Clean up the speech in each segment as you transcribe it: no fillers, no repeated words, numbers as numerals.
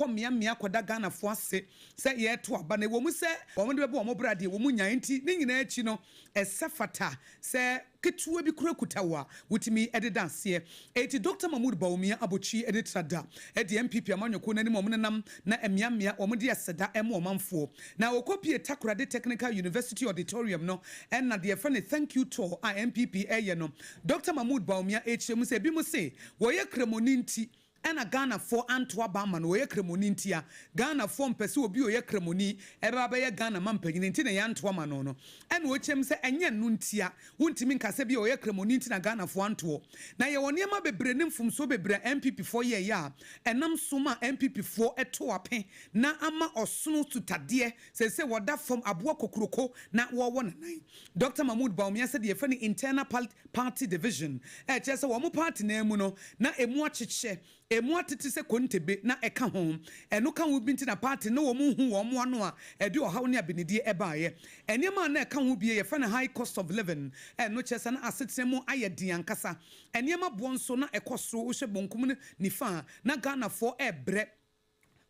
Wakɔ mmeammea akɔda Ghanafoɔ ase sɛ yɛreto aba no. Ɛwɔ mu sɛ wɔde bɛbɔ wɔn bra deɛ, wɔn nyae nti, ne nyinaa akyi no, ɛsɛ fata sɛ ketewa bi kura kuta wo a wotumi de da aseɛ. Enti Dɔkta Mahmood Bawumia Abotwi de tra da de NPP amanyɔkuo no anim a wɔnenam na mmeammea wɔde aseda ma ɔmanfoɔ. Na wɔkɔpie Takoradi Technical University Auditorium no na deɛ yɛfrɛ no Thank You Tour a NPP reyɛ no, Dɔkta Mahmood Bawumia rekyerɛ mu sɛ ebinom se wɔyɛ Kramoni nti na Ghanafoɔ anto aba amma no, ɔyɛ Kramoni ntia. Ghanafoɔ mpɛ sɛ obi a ɔyɛ Kramoni bɛba abɛyɛ Ghana mampanyini nti na yɛanto ama no no. Ɛna ɔkyerɛ mu sɛ ɛnyɛ ɛno ntia. Wontumi nka sɛ bi a ɔyɛ Kramoni nti na Ghanafoɔ antoɔ. Na yɛwɔ nneɛma bebree ne mfomsoɔ bebree a NPP foɔ yɛeɛ a ɛnam so ma NPP foɔ too ape na ama ɔsono sutadeɛ seesei wɔda fam aboa kokuroko na wɔwɔ nanan. Dɔkta Mahmood Bawumia sɛ deɛ yɛfrɛ no internal party division, a ɛkyerɛ sɛ wɔn party no ara mu no, na emu akyekyɛ, emu atete sɛ kontebe, na ɛka ho. Ɛno ka ho bi nti na party no wɔn nhu wɔn ano a ɛde ɔhaw ne abenedie baeɛ. Nneɛma a na ɛka ho bi yɛfrɛ no high cost of living, ɛno kyerɛ sɛ na asetena mu ayɛ den ankasa. Nneɛma boɔ nso na ɛkɔ soro, wohwɛ bonkum ne nifa a, na Ghanafoɔ rebrɛ.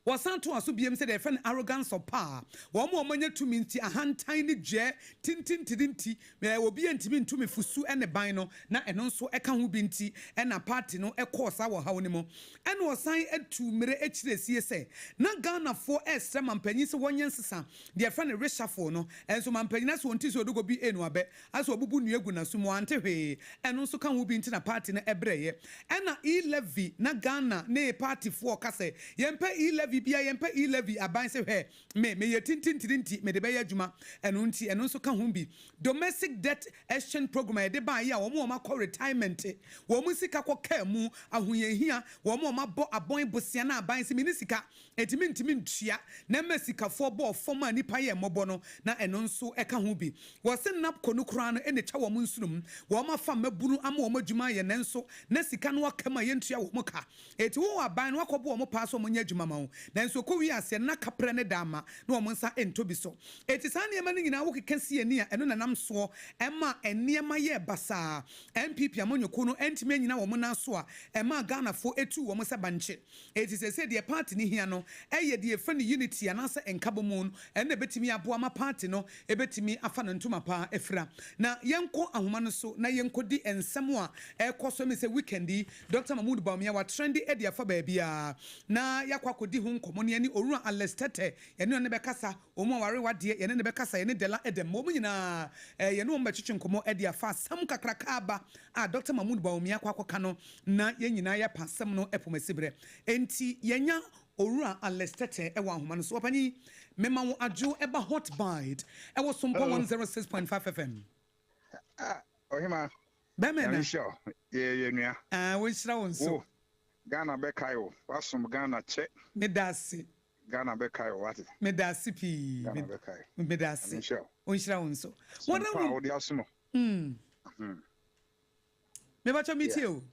Wɔsan toa so biom sɛ deɛ yɛfrɛ no arrogance of power, wɔn a wɔanya tumi nti, ahantan ne dwɛɛ tintintini nti, obi ntumi ntu me fo su ne ban no, na ɛno nso ka ho bi nti na party no kɔɔ saa ɔhaw no mu. Ɛna ɔsan tuu mmire kyerɛɛ sie sɛ na Ghanafoɔ resrɛ mampanyin sɛ wɔnyɛ nsesa, deɛ yɛfrɛ no reshuffle no, nso mampanyin asɛ ɔnte sɛ odogo bi enu abɛ, asɛ ɔbubu nnua gu n'aso mu, wante hwee, ɛno nso ka ho bi nti na party no brɛeɛ. Ɛna E-levy na Ghana ne party foɔ ka sɛ yɛmpɛ E-levy biaa, yɛmpɛ E-levy, aban sɛ hwɛ me meyɛ tintintini nti mede bɛyɛ adwuma, ɛno nti ɛno nso ka ho bi. Domestic debt exchange program a yɛde baeɛ a wɔn a wɔakɔ retirement wɔn sika kɔ kaa mu, ahohiahia, wɔn a wɔabɔ abɔn bosea na aban sɛ menni sika nti mentumi ntua na ɛma sikafoɔ bɔɔ fam a nnipa yɛ mmɔbɔ no na ɛno nso ka ho bi. Wɔse NABCO no koraa no na ɛtwa wɔn nsonom, wɔn afa mmabunu ama wɔn adwuma ayɛ nanso na sika no aka mu a yɛntua wɔn ka. Enti wowɔ aban no wakɔbɔ wɔn paa sɛ wɔnyɛ adwuma ma wo nanso ɛkɔwie aseɛ no na kaprɛ ne da ama na wɔn nsa ntɔ bi so. Enti saa nneɛma no nyinaa wokeka si ani a ɛno na ɛnam soɔ ɛma nneɛma yɛɛ basaa. NPP amanyɔkuo no antumi anyina wɔn nan so a ɛmaa Ghanafoɔ tuu wɔn sɛ bankye. Enti seesei deɛ party no hia no yɛ deɛ yɛfrɛ no unity anaasɛ nkabomu no, ɛno na ɛbɛtumi aboa ma party no bɛtumi afa ne ntoma pa afira. Na yɛnkɔ ahoma no so na yɛnkɔdi nsɛm a ɛrekɔ so, ɛmi sɛ weekend yi Doctor Mahmood Bawumia watrendi de afa baabiara na yɛakɔ akɔdi ho nkɔmmɔ na yɛne Owura Alex Tetteh yɛne ɔno bɛkasa, wɔn a wɔawe wadeɛ yɛne no bɛkasa, yɛne Dela Edem wɔn nyinaa yɛne wɔn bɛtwetwe nkɔmmɔ de afa asɛm kakraka aba a Doctor Mahmood Bawumia akɔ akɔka no na yɛn nyinaa yɛapa asɛm no pom asiberɛ. Enti yɛanya Owura Alex Tetteh wɔ ahoma no so. Ɔpanyin, mema wo adwo ɛba Hot Bite ɛwɔ Sompa Hello. 106.5 FM. Ah, Ɔhema, Bɛmɛ Nyame na. nhyira wo. Yɛ yɛ nua. Ah, wɔnhyira wo nso. Wo, Ghana bɛkae wo. Woasom Ghana kyɛ. Meda ase. Ghana bɛkae wo, wate. Meda ase pii. Ghana bɛkae. Meda Nyame ase. nhyira wo. Ɔnhyira wo nso. Som pa a wode asom. Hmm. Mebakyɛ metie Yeah. o.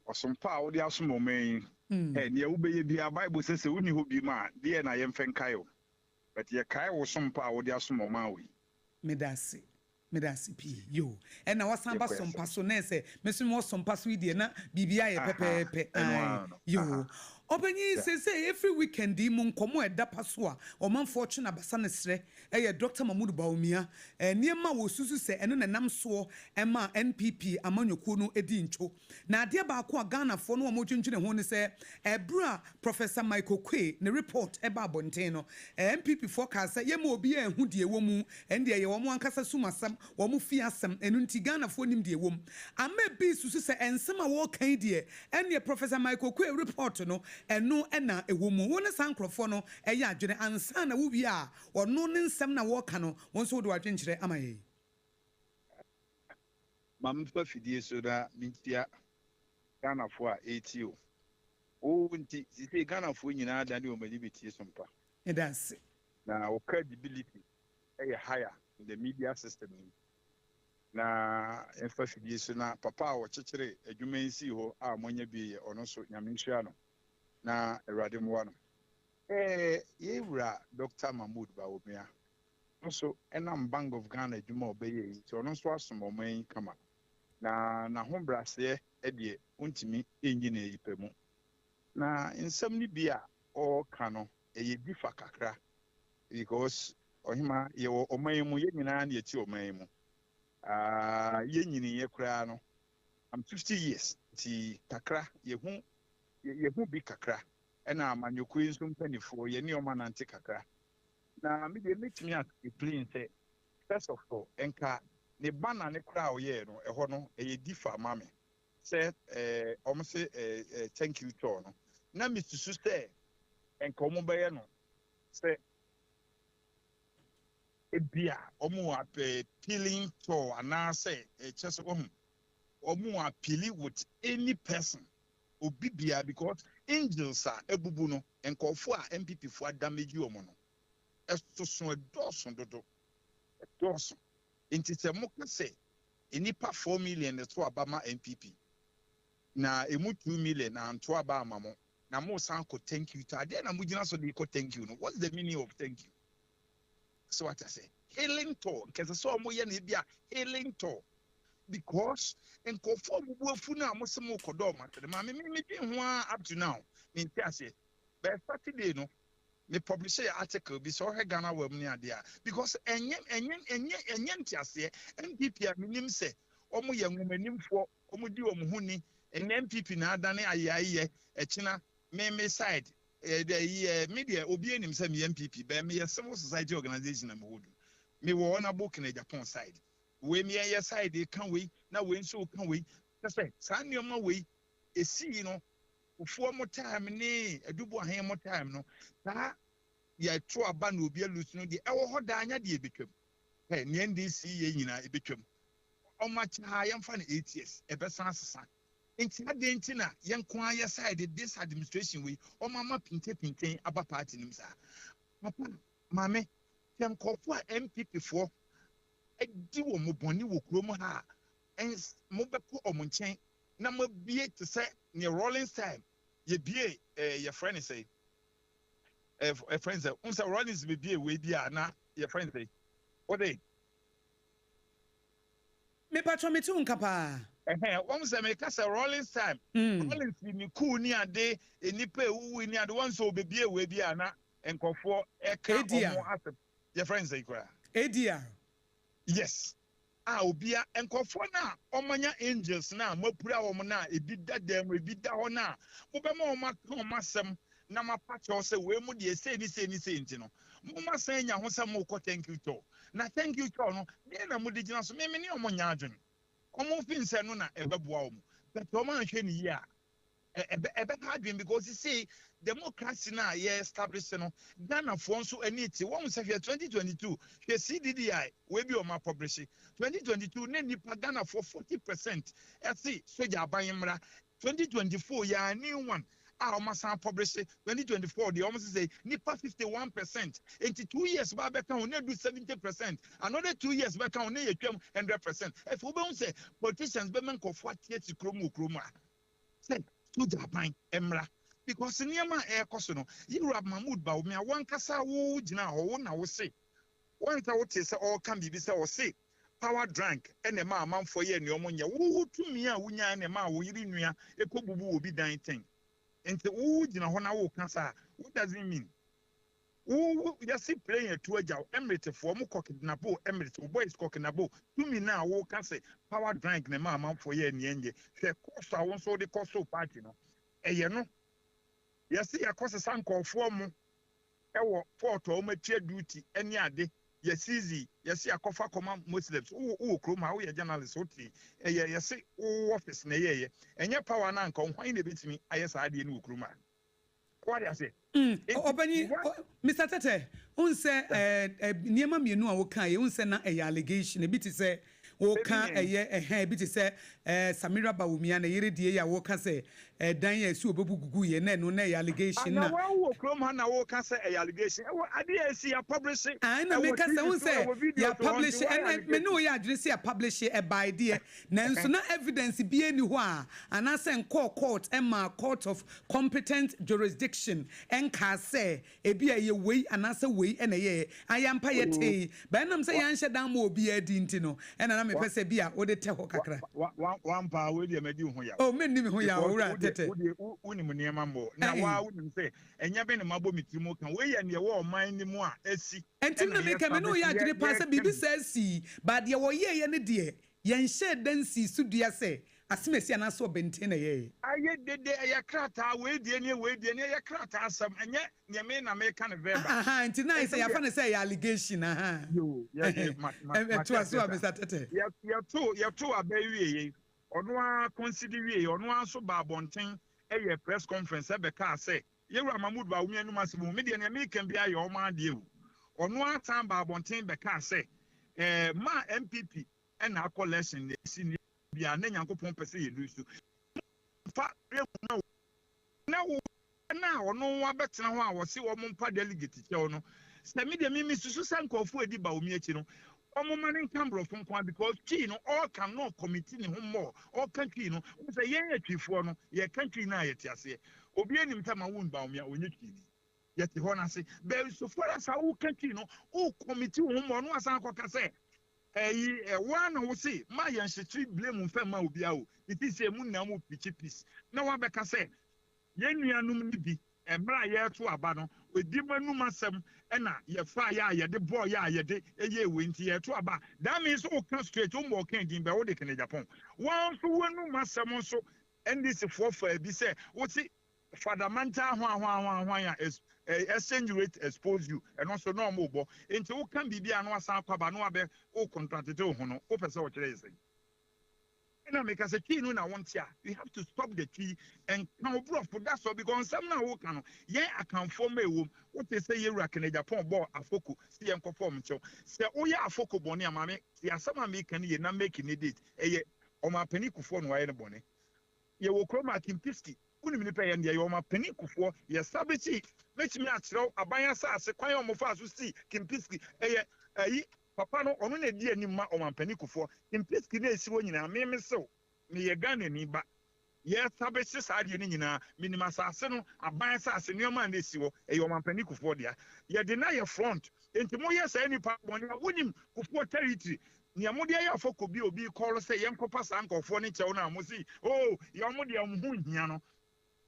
Ɔsom pa a wode asom ɔman yi. Ɛ, nea wobɛyɛ biara, Bible sɛ sɛ wonni hɔ bio a, deɛ na yɛmfa nkae wo? But yɛkae wo som pa a wode asom ɔman wei. Meda ase. Meda ase pii. Yoo. Ɛna wasan ba Yɛkɔ sompa yɛsɛm so na ɛsɛ me nso mewɔ sompa so yi deɛ na biribiara yɛ Aha, pɛpɛɛpɛ. ɛno Ae. ara no. Yoo. Aha. Ɔpanyin, Yeah. seesei ɛfiri weekend yi mu nkɔmmɔ a ɛda pa so a ɔmanfoɔ twe no abasa no serɛ yɛ Dɔkta Mahmood Bawumia nneɛma a wɔsusu sɛ ɛno na ɛnam soɔ maa NPP amanyɔkuo no dii ntwo. Na adeɛ baako a Ghanafoɔ no wɔdwendwene ho ne sɛ ɛberɛ a Professor Mike Oquaye ne report baa abɔnten no, NPP foɔ kaa sɛ yɛmma obiara nhu deɛ ɛwɔ mu, ɛno deɛ ɛyɛ wɔn ankasa sum asɛm, wɔn fie asɛm, ɛno nti Ghanafoɔ nnim deɛ ɛwɔ mu. Ama ebi susu sɛ nsɛm a wɔreka yi deɛ, ɛnneɛ Professor Mike Oquaye report no, ɛno na ɛwɔ mu. Wo ne saa nkorɔfoɔ no yɛ adwene ansa na wowie a, ɔno ne nsɛm no a wɔreka no, wo nso wode w'adwenkyerɛ ama yɛn. Ma memfa fidie so na menkyia Ghanafoɔ a ɛretie o. Wo nti, seesei Ghanafoɔ nyinaa adane wɔn ani bɛtie Sompa. Meda ase. Na wo credibility yɛ higher in the media system no mu. Na yɛmfa fidie so na papa a ɔkyekyere adwuma yi sii hɔ a moanya bi yɛ, ɔno nso Nyame nhyira no na Awurade mmoa no. Ɛɛ yɛn wura Dɔkta Mahmood Bawumia nso ɛnam Bank of Ghana adwuma a ɔbɛyɛɛ yi nti ɔno nso asom ɔman yi kama. Na n'ahobraseɛ deɛ wontumi nyi no ayi pɛ mu. Na nsɛm no bi a ɔɔka no ɛyɛ differ kakra because ɔhema, yɛwɔ ɔman yi mu, yɛn nyinaa na yɛte ɔman yi mu. Ah, yɛn nyiniiɛ koraa no, I'm 50 years, nti kakra yɛhu bi kakra, ɛna amanyɔkuo yi nso mpanimfoɔ yɛne ɔmo anante kakra. Na me deɛ, mɛtumi explain sɛ first of all, nka ne banner ne koraa a ɔyɛɛ no ɛhɔ no, ɛyɛ differ ma me sɛ ɔmo sɛ ɛɛ ɛɛ thank you tour no, na mesusu sɛ nka ɔmo bɛyɛ no sɛ ebia ɔmo appealing tour anaasɛ ɛkyɛ sɛ wɔn ɔmo appeal with any person, obi bia, because angels a ebubu no, nkɔɔfo a NPP fo adamage wɔn no ɛsoso, ɛdɔɔso dodo, ɛdɔɔso. Nti sɛ mo ka sɛ nnipa 4 million to aba ma NPP na emu 2 million na anto aba ama mo, na mo san kɔ thank you to adeɛ na mo gyina so de kɔ thank you no, what's the meaning of thank you? So what I say, healing tour nkɛsɛ sɛ ɔmo yɛ no ebi a healing tour, because nkɔfoɔ a mo bu afu no a mo sɛ mo kɔ dɔɔ mo atɛde maame mi dwen ho a, up to now mi nte aseɛ. Bɛɛ Saturday no, me publish article bi sɛ ɔhwɛ Ghana Web ne adeɛ a, because ɛnyɛ nte aseɛ. NPP a menim sɛ ɔmo yɛ nwomanimfoɔ, ɔmo di ɔmo ho ni, ɛnɛ NPP na adane ayɛ ɛkyina. Me side ɛɛ yi me deɛ, obi anim sɛ me NPP bɛn, me yɛ civil society organisation na me wɔ do, me wɔ Honourable Kennedy Agyapong side. Wei me yɛ side ka wei na wei nso ka wei sɛ saa nneɛma wei esi no, Kufuor mo time ne Adubu Ahen mo time no, saa yɛto aba na obi alose no deɛ, ɛwɔ hɔ daa, nya deɛ ebetwam. Ɛ nea NDC yɛ nyinaa ebetwam. Ɔmo akyɛ ha, yɛmfa no 8 years, ɛbɛsan asesa. Nti adeɛ nti na yɛn nko ara yɛ side, this administration wei, ɔmo ama pintepinten aba party nim saa. Papa, maame, sɛ nkɔfoɔ a NPP foɔ adi wɔn bɔne wɔ kurom ha a, ɛns mobɛkɔ ɔmo nkyɛn na mabie te sɛ nea Rawlings time yɛbie, yɛfrɛ ne sɛ ɛfrɛ ne sɛ n sɛ Rawlings bebie wei bi a na yɛfrɛ ne sɛ wɔde. Mepatwɔ, mete wo nka paa. Ɛhɛn, wɔn sɛ meka sɛ Rawlings time, Rawlings ni kuu ni ade, nipa ewuwu ni ade, wɔn nso obebie wei bi a na nkɔfoɔ ɛka ɔmo asɛm, yɛfrɛ ne sɛ koraa. ADR. Yes, a obia nkɔfoɔ no a ɔmanya angels no a moapura wɔn no a ebi da dan mu, ebi da hɔ no a mobɛma wɔn aka wɔn asɛm na moapa kyɛw sɛ wei mu deɛ sei ne sei ne sei, nti no moma san nya ho sɛ mokɔ thank you tour. Na thank you tour no deɛ na mode gyina so, meme ne ɔmo nya adwene, ɔmo fi nsɛ no na ɛbɛboa wɔn, but ɔmo anhwɛ ne yie a, ɛbɛka adwene, because sei democracy no a yɛ establish no, Ghanafoɔ nso ani te wɔn sɛ hwɛ 2022, hwɛ CDDI wei bi ɔmo apublish 2022 ne nipa Ghanafoɔ 40% ɛse sogya aban mmra. 2024 yɛ a new one a ɔmo asan publish 2024 deɛ, ɔmo sɛ nipa 51%. Nti 2 years ba bɛka ho na edu 70%, another 2 years bɛka ho na yɛ twam 100%. Ɛfɛ wobɛhu sɛ politicians bɛma nkɔfoɔ ate asi kurom wɔ kurom a sɛ sogya aban mmra, because nneɛma a ɛrekɔ so no, yɛwura Mahmood Bawumia, wankasa wo gyina hɔ, wo na wo se wansa wote sɛ ɔreka biribi sɛ ɔse power drunk, ɛna ɛma amanfoɔ yɛ nea ɔmo nyɛ. Wo tumi a wonya ɛna ɛma wo yere nua ɛkɔ bubu obi dan ten. Nti wo gyina hɔ na wo kasa, what does it mean? Wo yɛsi plane atu agya wo, Emiratefoɔ mo kɔ kidnap o, Emirates wo boys kɔ kidnap o. Tumi na wo ka sɛ power drunk na ɛma amanfoɔ yɛ nea nyɛ, hwɛ kɔɔso a wo nso wode kɔ so party no, ɛyɛ no yɛsi yɛkɔ sesa nkɔɔfoɔ mo ɛwɔ port a wɔn atua duty ɛne ade, yɛsizi yɛsi akɔfa kɔma Muslims. Wowɔ kurom ha, woyɛ journalist, wote ɛyɛ yɛsi wo office na ɛyɛyɛ, ɛnyɛ power na anka hwan na ebetumi ayɛ saa adeɛ no wɔ kurom ha? Wade ase. Ɔpanyin Mr Tete, n sɛ nneɛma mmienu a woka yɛ, n sɛ na ɛyɛ allegation, ebi te sɛ woka ɛyɛ ɛhɛn, ebi te sɛ Samira Bawumia na yere die yɛ a woka sɛ ɛdan yɛ esi obebu gugu yɛ, na ɛno na ɛyɛ allegation na. Na wɔn wɔ kurom ha na woka sɛ ɛyɛ allegation, ɛwɔ adeɛ a esi yɛ publish. Ɛna meka sɛ n sɛ yɛ publish, ɛna me ne wo yɛ adwene sɛ yɛ publish ɛbaa deɛ, nanso na evidence bi ani hɔ a anaasɛ nkɔɔ court ɛma court of competent jurisdiction ɛnkaa sɛ ebi a ɛyɛ wei anaasɛ wei ɛna ɛyɛ ayampa yɛ tee bɛnam sɛ yɛnhyɛ dan ma obi adi. Nti no ɛna na mepɛ sɛ bi a wode tɛ hɔ kakra. Wampa wei deɛ, madi ho yaw. Oh, menni me ho yaw, owura. Tetteh. Wodeɛ wonim nneɛma mmɔ na waa wonim sɛ ɛnyɛ me na mabɔ me tiri mu ka. Wei yɛ neɛ ɛwɔ ɔman no mu a asi. Ɛnti Ɛna na meka me ne yɛsa wo yɛ bɛsi adwene paa sɛ yɛka biribi bi. saa sii, but deɛ wɔyɛeɛ no deɛ yɛnhyɛɛ da nsii so dua sɛ Asemasi anaasɛ Ɔbɛnten na ɛyɛeɛ. Ayɛ dede, ɛyɛ krataa, wei deɛ nie, wei deɛ nie, ɛyɛ krataa asɛm, ɛnyɛ neɛ me na meka no verbal. Ahaa, nti na ayɛ Ɛnti sɛ wodeɛ. yɛafa no sɛ ɛyɛ allegation, ahaa. Yoo, yɛ, ma, ma, mate Ɛtoa so aseɛ a, saa. Mister Tetteh. Yɛ, yɛtoo, yɛtoo aba yi wieeɛ yi, ɔno ara concede wieeɛ, ɔno ara nso baa abɔnten yɛɛ press conference bɛkaa sɛ, Yɛwura Mahmood Bawumia anom asɛm o, me deɛ nea meka biara yɛ ɔmo adeɛ o. Ɔno ara san baa abɔnten bɛkaa sɛ, ɛɛ, maa NPP na akɔ election na esi nea biara na Nyankopɔn pɛ sɛ yɛ lose. Fa berɛ mu na na wo na ɔno abɛtena hɔ a wɔse wɔn mpa delegate kyɛw no. Sɛ me deɛ me mesusu sɛ nkurɔfoɔ edi Bawumia akyi no, wɔn ma no nka mborɔfo nko ara because Twi no ɔɔka no ɔkɔmiti ne ho mmɔɔ ɔɔka Twi no. Wohu sɛ yɛn Atwifoɔ no yɛka Twi no a yɛte aseɛ. Obi anim sɛ ma wo Bawumia ɔnyɛ Twini. Yɛte hɔ no ase. But so far as a woka Twi no, wo kɔmiti wo ho mmɔɔ na wasan akɔka sɛ ɛyi ɛwoa na wo se ma yɛn hyekyere blame mfɛ mma obiara o. It is sɛ mu nyinaa mo preach peace na wabɛka sɛ yɛn nuanom no bi mmerɛ a yɛreto aba no ebi mo anum asɛm ɛna yɛfa yɛ a yɛde bɔɔ yɛ a yɛde ɛyɛ wei nti yɛreto aba. That means woka straight wo mmɔ ɔka din bɛ wode Kennedy Agyapong wɔn nso wɔnum asɛm nso NDC foɔ fa bi sɛ wosi fundamental hwan hwan hwan hwan a exchange rate expose you, ɛno nso na ɔmo bɔ. Nti woka biribi a na wasan akɔ aba na wabɛ wo contradict wo ho no, wopɛ sɛ ɔkyerɛ yɛ sɛn? Ɛna meka sɛ Twi no na wonte a, you have to stop the Twi and ka wo borɔfo. That's all, because nsɛm no a woka no, yɛn Akanfoɔ ma ɛwom. Wote sɛ yɛwura Kennedy Agyapong bɔɔ Afoko sɛ yɛnkɔfɔ ɔmo nkyɛw sɛ woyɛ Afoko bɔne a, maame te asɛm a meka no yɛ na make ne date ɛyɛ ɔmapanin Kufuor na wayɛ no bɔne. Yɛwɔ kurom a Kempinski, wonim nipa yɛn deɛ yɛ ɔmapanin Kufuor yɛ sabekyi. Mɛtumi akyerɛw aban asase kwan a ɔmo faa so sii Kempinski. Ɛyɛ ayi papa no, ɔno na edi anim ma ɔmampanin Kufuor. Kempinski na esi hɔ nyinaa, me sew meyɛ Ghanani ba, yɛsabekye saa adeɛ no nyinaa, menim asase no, aban asase, nneɛma a na esi hɔ ɛyɛ ɔmampanin Kufuor dea. Yɛde na yɛ front nti moyɛ saa nipa bɔne a wonim Kufuor territory nea mode ayɛ Afɔkɔ bi a obi kɔɔlo sɛ yɛnkɔpa saa nkɔfoɔ ne kyɛw no a mo si o yɛ ɔmo deɛ ɔmo ho nhia no.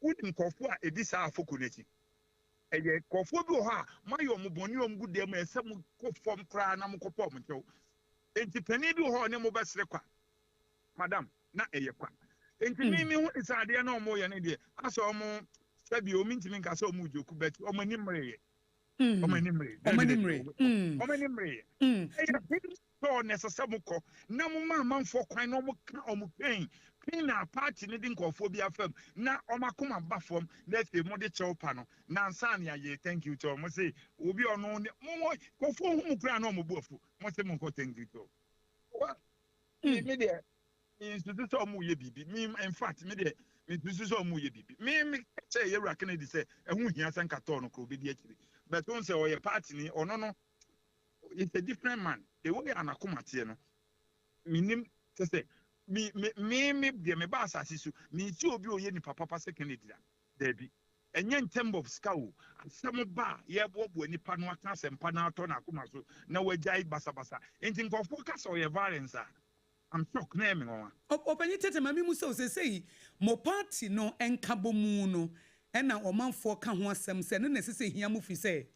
Wonim nkɔfoɔ a ɛdi saa Afɔkɔ no akyi, ɛyɛ nkɔfoɔ bi wɔ hɔ a moayɛ ɔmo bɔne, ɔmo gu dɛm a ɛsɛ mo kɔ fam koraa na mokɔpa ɔmo kyɛw. Nti panin bi wɔ hɔ a ɔne mo bɛsere kwa, madam, na ɛyɛ kwa. Nti me hu ne sɛ adeɛ na ɔmo yɛ no deɛ asɛ ɔmo sɛbi ɔmo ntumi nka sɛ ɔmo joke, but ɔmo ani mmereyɛ, ɔmo ani mmere. Ɔmo ani mmere. Ɔmo ani mmereyɛ. Ɛyɛ pain sɛ ɔna ɛsɛ sɛ mo kɔ na mo ma amanfoɔ kwan na ɔmo ka ɔmo pain pain na party ne de nkɔfoɔ bi afam na ɔmo akoma ba fam na afei mo de kyɛw pa no na nsa ne ayɛ thank you to ɔmo se obi ɔno ne mo mo nkɔfoɔ hu mo kura na ɔmo bu afu mo se mo nkɔ thank you to wa. Me deɛ me nsusu sɛ ɔmo yɛ biribi. Me in fact, me deɛ me nsusu sɛ ɔmo yɛ biribi. Me kyɛ yɛwura Kennedy sɛ ɛho hia sɛ nkatɔɔ no koro obedi akyire, but wɔn sɛ ɔyɛ party ni, ɔno no it's a different man, the way anakoma teɛ no minim kyɛ sɛ me me me me deɛ me ba asase so me nsi obi a ɔyɛ nipa papa sɛ Kennedy da. Daabi, ɛnyɛ in term of sika o. Asɛm ba a yɛboaboa nipa no aka asɛmpa no atɔ n'akoma so na wagyae basabasa. Nti nkɔfoɔ ka sɛ ɔyɛ violence a, I'm shocked na ɛyɛ me nwanwa. Ɔpanyin Tetteh, ma mi mu sɛ osesei mo party no nkabɔ mu no ɛna ɔmanfoɔ ka ho asɛm sɛ no na ɛsɛ sɛ hia mo fi sɛ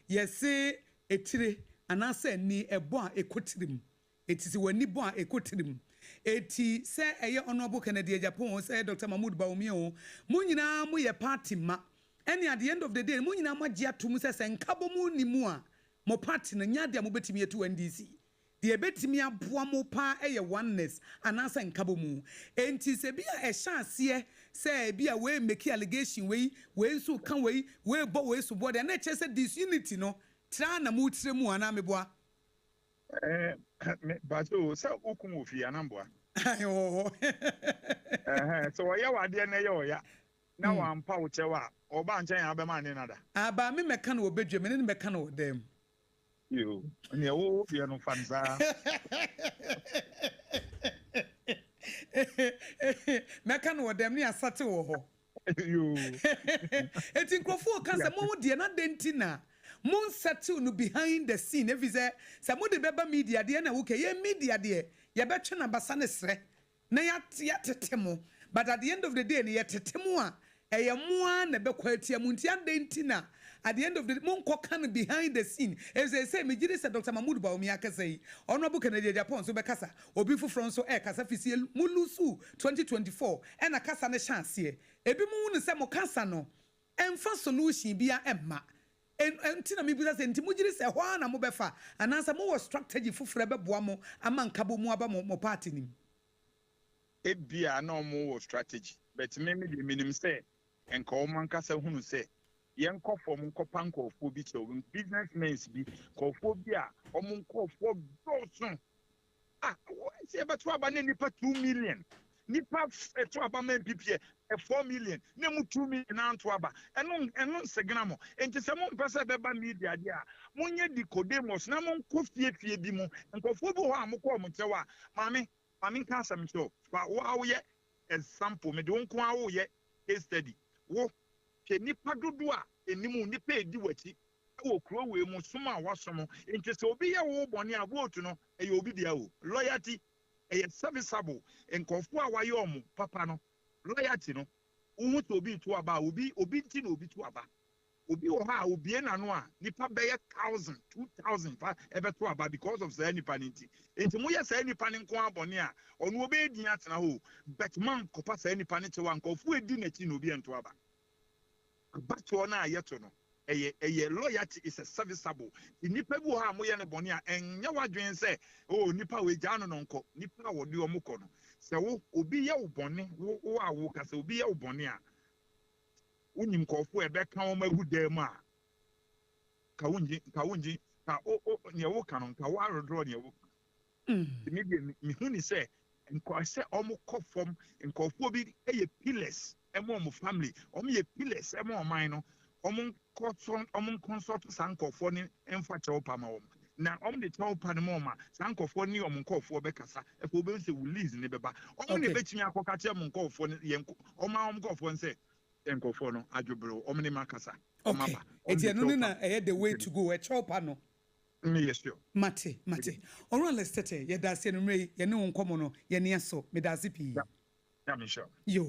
yɛse etire anaasɛ ani ɛbɔ a ɛkɔ tirim, eti sɛ w'ani bɔ a ɛkɔ tirim. Eti sɛ ɛyɛ Honourable Kennedy Agyapong o, sɛ ɛyɛ Dr Mahmood Bawumia o, mo nyinaa mo yɛ party ma ɛne at the end of the day mo nyinaa mo agye ato mu sɛ sɛ nkabɔ mu ni mu a mo party no nyɛ adeɛ a mobɛtumi atu NDC. Deɛ ɛbɛtumi aboa mo paa ɛyɛ oneness anaasɛ nkabɔ mu. Enti sɛ bi a ɛhyɛ aseɛ sɛ bi a wei make allegation wei, wei nso ka wei, wei bɔ wei so bɔ deɛ, na ɛkyerɛ sɛ disunity no tra na mo tire mu anaa meboa? Ɛɛ, me bakyɛ o, sɛ wokum wɔ fie anamboa? Wɔ hɔ. Ɛhɛn, sɛ ɔyɛ w'adeɛ na ɛyɛ ɔya na wampa wo kyɛw a, ɔba nkyɛn a abɛma ne nada. Aba me mɛka no wɔ bedwa me ne no bɛka no wɔ dɛm. Yo, nea wo deɛ no fa no saa. Mɛka no wɔ dɛm ne asate wɔ hɔ. Yo. Eti nkurɔfoɔ ka sɛ mo deɛ na den ti na mo settle no behind the scene, efi sɛ sɛ mo de bɛba media deɛ na wokɛ yɛ media deɛ yɛbɛtwe n'abasa ne serɛ na yɛatete mo. But at the end of the day no yɛtete mo a, ɛyɛ mo ara na ɛbɛkɔ atia mo. Nti adɛn nti na at the end of the day monkɔka no behind the scene? Efisɛ seesei megye di sɛ Doctor Mahmood Bawumia akasa yi, Honourable Kennedy Agyapong nso bɛkasa, obi foforɔ nso ɛrekasa firi sɛ mo losuu 2024 ɛna kasa no hyɛ aseɛ. Ebinom hu no sɛ mo kasa no ɛmfa solution biara ɛmma. Ɛno nti na mebisa sɛ, nti mogye di sɛ ɛhɔ ara na mobɛfa anaasɛ mowɔ strategy foforɔ a ɛbɛboa mo ama nkabɔmu aba mo party no mu? Ebia na wɔn wɔ strategy but me me deɛ menim sɛ nka wɔn ankasa hunu sɛ yɛnkɔ fam nkɔpa nkurɔfoɔ bi kyɛw, business mens bi, nkurɔfoɔ bi a wɔn nkurɔfoɔ dɔɔso. Ah, sɛ yɛbɛto aba na nnipa 2 million, nnipa ɛto aba ma NPP ɛ 4 million, na emu 2 million anto aba, ɛno nsegena mo. Nti sɛ mompɛ sɛ ɛbɛba media deɛ a, monyɛ Nicodemus na monkɔ fiefie bi mu. Nkurɔfoɔ bi wɔ hɔ a mokɔ ɔmo nkyɛw a, maame, maame, nka asɛm kyerɛ wo. Fa wo a woyɛ example, mede wo nko ara woyɛ case study. Wo hwɛ nipa dodoɔ a enim nipa edi w'akyi wɔ kuro wei mu som a wasom. Nti sɛ obi yɛ wo bɔne a, vote no ɛyɛ obi dea o. Loyalty ɛyɛ serviceable. Nkurɔfoɔ a wayɛ ɔmo papa no, loyalty no, wohu sɛ obi to aba a, obi nti na obi to aba. Obi wɔ hɔ a obie n'ano a, nipa bɛyɛ 1,000, 2,000 fa ɛbɛto aba because of saa nipa no. Nti moyɛ saa nipa no nko abɔne a, ɔno obɛyɛ din atena hɔ, but man kɔpa saa nipa no kyɛw a, nkurɔfoɔ edi n'akyi na obi ɛnto aba. Abatoɔ no a yɛto no, ɛyɛ loyalty is a serviceable. Nipa bi wɔ hɔ a moyɛ no bɔne a, ɛnyɛ w'adwene sɛ, oh, nipa wei gyaa no no nkɔ. Nipa a wɔde ɔmo kɔ no, sɛ wo obi yɛ wo bɔne, wo a wo kasa, obi yɛ wo bɔne a, wonim nkurɔfoɔ a ɛbɛka wɔn agu dan mu a, ka wongye ka o nea woka no, nka wo arodorɔ nea woka. Mi deɛ, mihu ni sɛ nkɔ sɛ ɔmo kɔ fam, nkurɔfoɔ bi yɛ pillars ɛma ɔmo family, ɔmo yɛ pillars ɛma ɔman no. Ɔmo nkɔsɔ, ɔmo nkɔnsɔto saa nkurɔfoɔ ne mfa kyɛw pa ma wɔn, na ɔmo de kyɛw pa no ma ɔmo a, saa nkurɔfoɔ ne ɔmo nkurɔfoɔ bɛkasa ɛfɔ, obi sɛ release ne bɛba. Ɔmo na ebɛtumi akɔka kyerɛ mo nkurɔfoɔ no, yɛn ɔmo a ɔmo nkurɔfoɔ no sɛ nkurɔfoɔ no adwoberew, ɔmo ne ma kasa, ɔmo aba. Eti ɛno ne na ɛyɛ the way to go, ɛkyɛw pa no. Meyɛ sure. Mate. Ɔno Alex Tete, yɛda ase anummerɛ yi, yɛne wo nkɔmmɔ no yɛne aso. Meda ase pii. Nyame nhyira. Yo,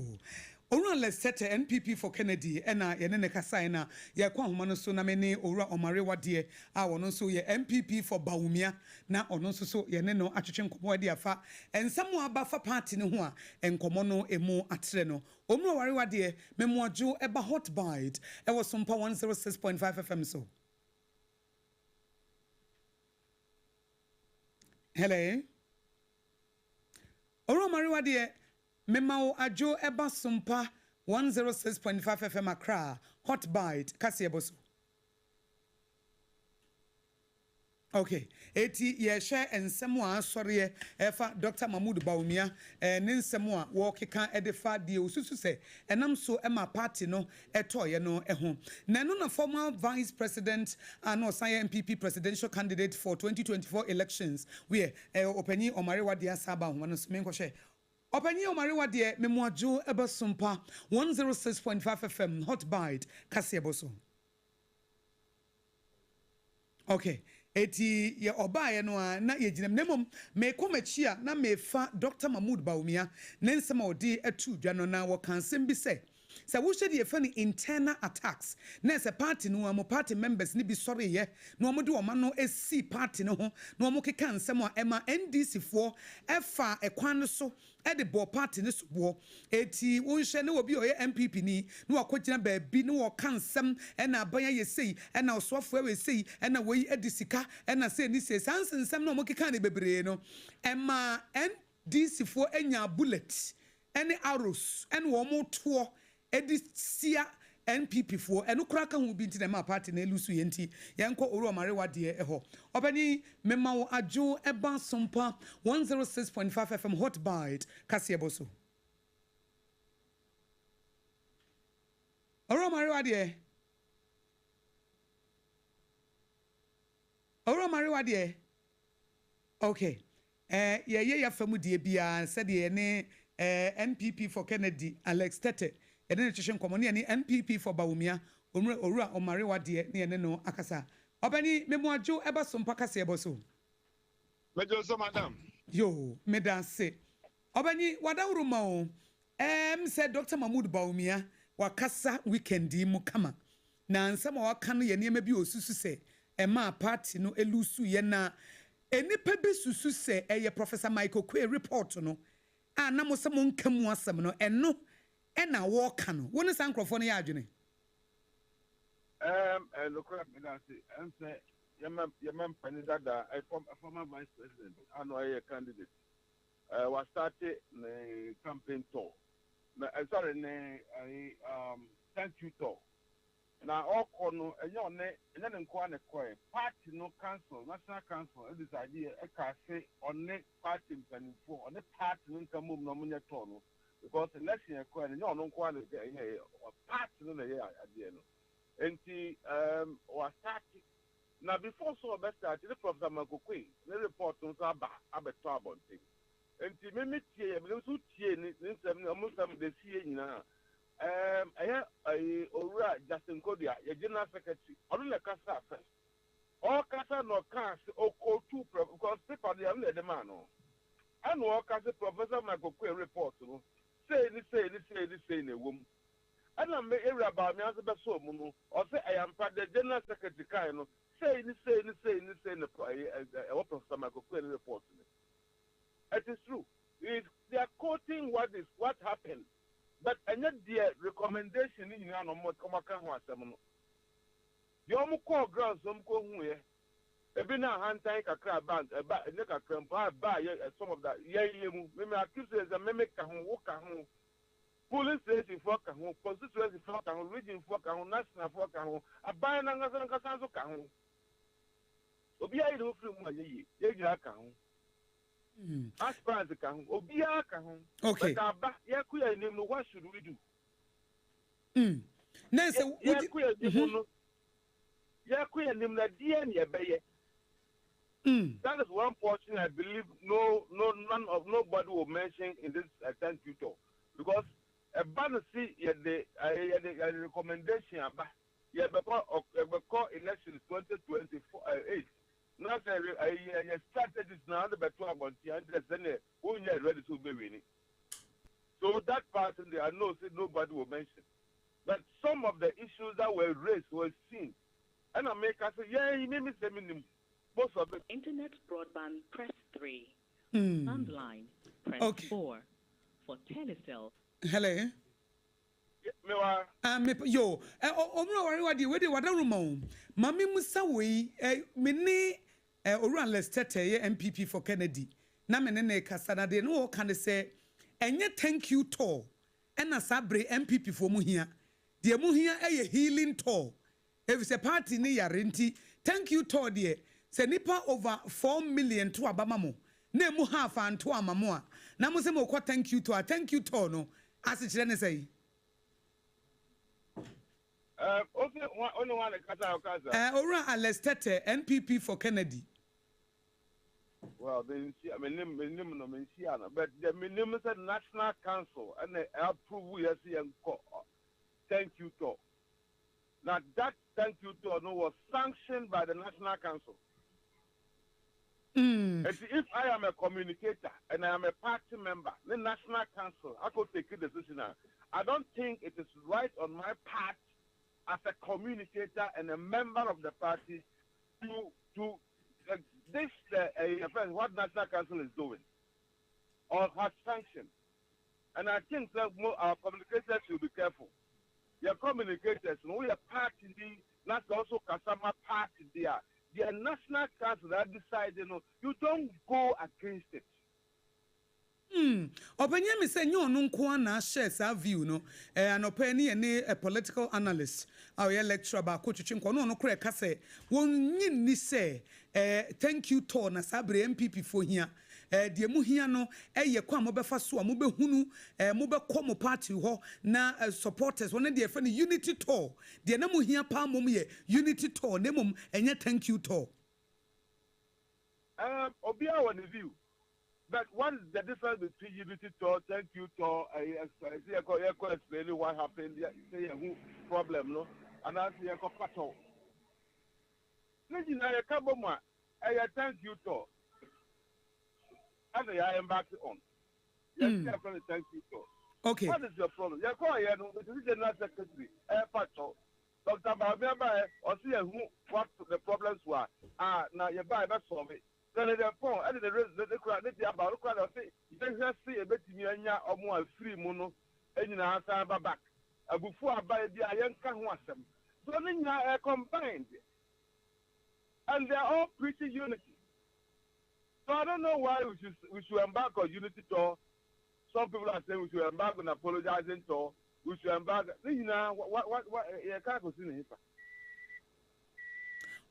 Owura Alex Tete, NPP for Kennedy, ɛna yɛne ne kasae. Na yɛkɔ ahoma no so na me ne Owura Ɔmare Wadeɛ a ɔno nso yɛ NPP for Bawumia, na ɔno nso so yɛne no atwetwe nkɔmmɔ de afa nsɛm a aba fa party no ho a nkɔmmɔ no emu atrɛ no. Owura Ɔmare Wadeɛ, memoadwo ɛba Hot Bite ɛwɔ Sompa 106.5 FM so. Hello, Owura Ɔmare Wadeɛ, mema wo adwo ɛba Sompa 106.5 FM Accra, Hot Bite kaseɛ bɔ so. Okay, eti yɛhwɛ nsɛm a asɔreɛ ɛfa Dr Mahmood Bawumia ne nsɛm a wɔkeka ɛde fa deɛ osusu sɛ ɛnam so ɛma party no ɛtɔɔyɛ no ɛho. Na ɛno na former vice president a na ɔsan yɛ NPP presidential candidate for 2024 elections wiɛ, ɔpanyin Ɔmare Wadeɛ asa aba ahoma no so. Menkɔhwɛ ɔpanyin Ɔmare Wadeɛ. Memoadwo ɛbɛ Sompa 106.5 FM, Hot Bite kaseɛ bɔ so. Okay, eti yɛ ɔbaeɛ no a na yɛgyina mu, na mmom meekɔ m'akyi a na mefa Dr Mahmood Bawumia ne nsɛm a ɔde atu dwa no. Na wɔka nsɛm bi sɛ wohyɛ deɛ yɛfrɛ no internal attacks, na ɛsɛ party no a mo party members ne bi sɔreyɛ na wɔn de wɔn ano esi party no ho na wɔn keka nsɛm a ɛma NDC foɔ ɛfa ɛkwan no so ɛde bɔ party no so boɔ. Eti wɔnhyɛ ne obi a ɔyɛ NPP ni na wakɔgyina baabi na wɔka nsɛm, ɛna aban ayɛ sei, ɛna ɔsoafoɔ ayɛ sei, ɛna wɔyi adi sika, ɛna sei ne sei. Saa nsensɛm na wɔn keka ne bebree no, ɛma NDC foɔ anya bullet ɛne arrows ɛne wɔn toɔ ɛde sia NPP foɔ. Ɛno koraa ka ho bi nti na ɛma party na elusu yɛ. Nti yɛnkɔ Owura Ɔmare Wadeɛ ɛhɔ. Ɔbɛni, mema wo adwo ɛba Sompa 106.5 FM, Hot Bite kaseɛ bɔ so. Owura Ɔmare Wadeɛ, Owura Ɔmare Wadeɛ. Okay, yɛyɛ yɛfa mu deɛ biara sɛdeɛ yɛne NPP for Kennedy Alex Tete yɛne no twehwe nkɔmmɔ, ne yɛne NPP for Bawumia Owura Ɔmare Wadeɛ ne yɛne no akasa. Ɔbɛni, memoadwo ɛba Sompa kaseɛ bɔ so. Mɛgye so, madam. Yo, meda ase. Ɔbɛni, wadaworo ma o. Ɛɛm sɛ Doctor Mahmood Bawumia wakasa weekend yi mu kama, na nsɛm a waka no yɛ nneɛma bi a osusu sɛ ɛmaa party no lusuiɛ, na nnipa bi susu sɛ ɛyɛ Professor Mike Oquaye report no a na mo sɛ monka mu asɛm no, ɛno na wɔreka no. Wo ne saa nkurɔfoɔ no yɛ adwene? Ɛɛm, ɛyɛ nokorɛ, meda ase. Ɛm sɛ yɛma yɛma mpanin dada, former vice president a na ɔyɛ candidate. Eh, wa starte ne campaign tour na eh, sorry ne eh, thank you tour na ɔkɔ no ɛnyɛ ɔne ɛnyɛ ne nkoa na ɛkɔɛ. Party no council, national council, ɛdecide yɛ ɛka se ɔne party mpanimfoɔ, ɔne party no nka mmom na ɔmo nyɛ tour no, because election ɛkɔɛ no, ɛnyɛ ɔno nkoa na ɛyɛ, party no na ɛyɛ adeɛ no. Nti wa starte na before so ɔbɛ start ne Professor Mike Oquaye ne report nso aba abɛtɔ abɔnten. Nti me me tie yɛ, me nso tie ne nsɛm ne ɔmo nsɛm de si yɛ nyinaa. Ɛyɛ ɛyi Owura Justin Kodua, yɛ general secretary, ɔno na ɛkasa first. Ɔkasa na ɔka se ɔkɔtu because paper no yɛ ɔno na ɛde maa no, ɛna ɔka se Professor Mike Oquaye report no sei ne sei ne sei ne sei na ɛwɔ mu. Ɛna me ewura Bawumia nso bɛsɔɔ mu no, ɔsɛ ɛyɛ ampa, the general secretary kae no sei ne sei ne sei ne sei na ɛwɔ Professor Mike Oquaye ne report no. It is true, they are quoting what happened, but ɛnyɛ deɛ recommendation ne nyinaa na ɔmo aka ho asɛm no. Deɛ ɔmo kɔɔ ground so ɔmo kɔ hu yɛ ebi na ahantan kakra bank ɛba, ɛnyɛ kakra mpo a ɛba yɛ. Some of that yɛn yɛ mu mímí accuse sɛ mímí ka ho, wo ka ho, polling station foɔ ka ho, constituency foɔ ka ho, region foɔ ka ho, national foɔ ka ho, aban nankasa nankasa nso ka ho. Obiara yi ne ho firi mu a yɛ yie, yɛn nyinaa ka ho, aspirant ka ho, obiara ka ho. But aba yɛkɔ yɛn anim no, what should we do? Na sɛ yɛkɔ yɛn anim no, yɛkɔ yɛn anim na deɛ ne yɛbɛyɛ. That is one portion I believe no no none of nobody will mention in this thank you talk, because ɛba no si yɛde recommendation aba, yɛbɛkɔ elections 2024 8, na sɛ ɛyɛ yɛ strategies na ɔde bɛto abɔnten a, nkyerɛ sɛ ne wonyɛ ready sɛ wobɛwin. So that part there, I know say nobody will mention, but some of the issues that were raised were seen, ɛna meka sɛ yɛn mímí sɛ mi nim most of it. Internet broadband, press 3. Landline, press 4. For Telecel. Hello. Mewa. Ah, me yo, owura ware wa deɛ, wei deɛ wada roma o. Maame musa wei, me ne Owura Lester yɛ NPP for Kennedy na me ne ne kasa, na deɛ ne wɔka ne sɛ ɛnyɛ thank you tour ɛna saa bere NPP foɔ mu hia. Deɛ mu hia ɛyɛ healing tour, efisɛ party ne yare. Nti thank you tour deɛ, sɛ nipa over 4 million to aba ma mo na emu half anto ama mo a, na mo sɛ mo kɔ thank you tour, thank you tour no asekyerɛ ne sɛ yi. O se o ne wa ne kasa o kasa. Owura Alex Tete, NPP for Kennedy. Well, menim no, menhyia no, but the menim sɛ national council ɛna approve yɛ sɛ yɛnkɔ thank you tour, na that thank you tour no was sanctioned by the national council. And if I am a communicator and I am a party member, the national council, I could take a decision. I don't think it is right on my part as a communicator and a member of the party to this what national council is doing or has sanctioned. And I think that our communicators should be careful. Your communicators, we are party, not also Kasama party there. The national council that decide, you don't go against it. Ɔpanyin mi sɛ nye ɔno nko ara na ahyɛ saa view no. Anɔpɛ ne yɛ ne a political analyst a ɔyɛ lecturer baako twitwi nkɔ ɔno kora ɛka sɛ wɔn nyi nni sɛ thank you tour na saa bere NPP fo hia. Deɛ mu hia no ɛyɛ kwan a mobɛfa so a mobɛhunu mobɛkɔ mo party hɔ na supporters wɔn deɛ yɛfrɛ no unity tour. Deɛ na mo hia paa mom yɛ unity tour, na mmom ɛnyɛ thank you tour. Obiara wɔ ne view. But what is the difference between unity tour, thank you tour? See, you go explain what happened. Say who problem no, and I say you go pato. Ne nyinaa yɛ ka bɔ mu a, ɛyɛ thank you tour. Ɛna yɛ embark on. Yɛ sɛ yɛ no thank you tour. Okay. What is your problem? Yɛkɔɔ yɛ no, mete general secretary ɛɛpa kyɛw. Dr. Bawumia baɛ, ɔse yɛhu what the problems were. Ah, na yɛbaa yɛbɛ solve. Kennedy Agyapong ɛde ne raise ne kura ne de aba, ɔno kora de ɔse yɛhwɛ se yɛbɛtumi anya ɔmo a firi mu no nyinaa san ba back. Abufuo aba bi a yɛnka ho asɛm. So ne nyinaa ɛ combined and they are all preaching unity. So I don't know why we should embark on unity tour. Some people are saying we should embark on apologizing tour. We should embark. Ne nyinaa wa yɛ kaa kò si ne nifa.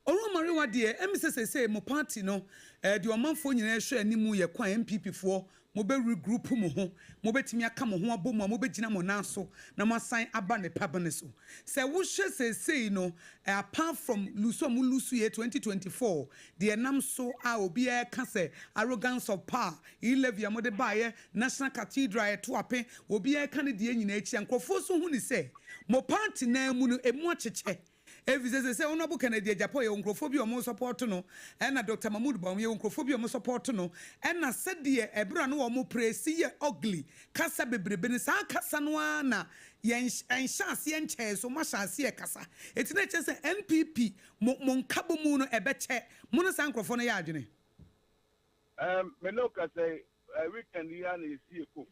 Ɔwura deɛ, ɛmi sɛ sɛsɛ mo party no, deɛ ɔmanfoɔ nyinaa hwɛ anim yɛ kwan NPP foɔ mo bɛ regroup mo ho, mo bɛtumi aka mo ho abɔ mu a mo bɛgyina mo nan so na mo asan aba ne pa ne so. Sɛ wohwɛ sɛsɛi no, apart from lose a mo lose yɛ 2024 deɛ nam so a obiara ka sɛ arrogance of power, e-levy a mo de baayɛ, National Cathedral ɛto ape, obiara ka ne deɛ nyinaa akyi a, nkurɔfoɔ so hu ne sɛ mo party nan mu no emu akyekyɛ, efi sɛ Honourable Kennedy Agyapong yɛ nkurɔfoɔ bi a wɔn support no, ɛna Dr Mahmood Bawumia yɛ nkurɔfoɔ bi a wɔn support no, ɛna sɛdeɛ ɛberɛ a no wɔn praise yɛ ugly kasa bebrebe no, saa kasa no ara na yɛn nhyɛ aseɛ nkyɛn so mo ahyɛ aseɛ kasa eti na kyerɛ sɛ NPP mo nkabɔ mu no ɛbɛkyɛ mo no, saa nkurɔfoɔ no yɛ adwene. Me ne kasa yi, weekend yi a na yɛsi eko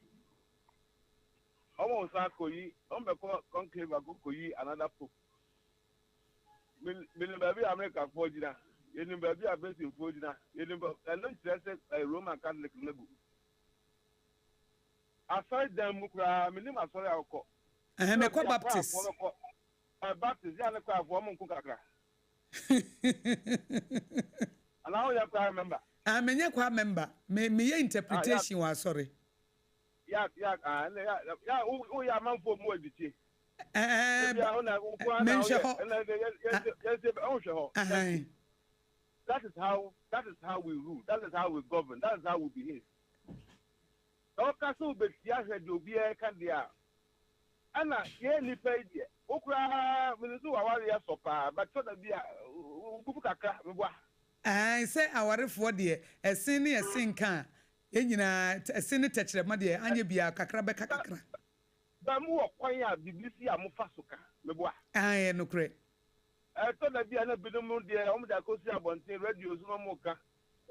ɔmo nsa akɔyi, ɔmo bɛkɔ conclave akɔkɔyi another pope. Menim baabi a Amerikafoɔ gyina, yɛnim baabi a Britainfoɔ gyina, yɛnim ɛno nkyerɛ sɛ Roman Catholic no gu asɔre dan mu koraa. Menim asɔre a wokɔ. Ɛhɛn, mɛkɔ Baptist. Baptist yɛ ne kɔafoɔ, ɔmo nko kakra anaa woyɛ choir member? Ah, menyɛ choir member, me meyɛ interpretation wɔ asɔre. Ya ya, ah, ɛnna ya ya, woyɛ amanfoɔ mu aditie. Ɛɛ, menhwɛ hɔ. Yɛsɛ ɔnhwɛ hɔ. That is how we rule, that is how we govern, that is how we behave. Na ɔka sɛ wobɛtia hwɛ deɛ obiara ka deɛ a, ɛna yɛn nipa yi deɛ wokura mene so waware sɔ paa, bɛtɔ da bi a wobubu kakra meboa. Ɛn sɛ awarefoɔ deɛ, ɛsen ne ɛsen nka a, yɛn nyinaa ɛsen ne tɛkyerɛma deɛ anyɛ biara kakra bɛka kakra. Ba mu wɔ kwan a biribi si a mofa so ka meboa. Ɛyɛ nokorɛ. Ɛtɔ da bi a na binom deɛ wɔn de akɔsi abɔnten radio so na wɔn ka,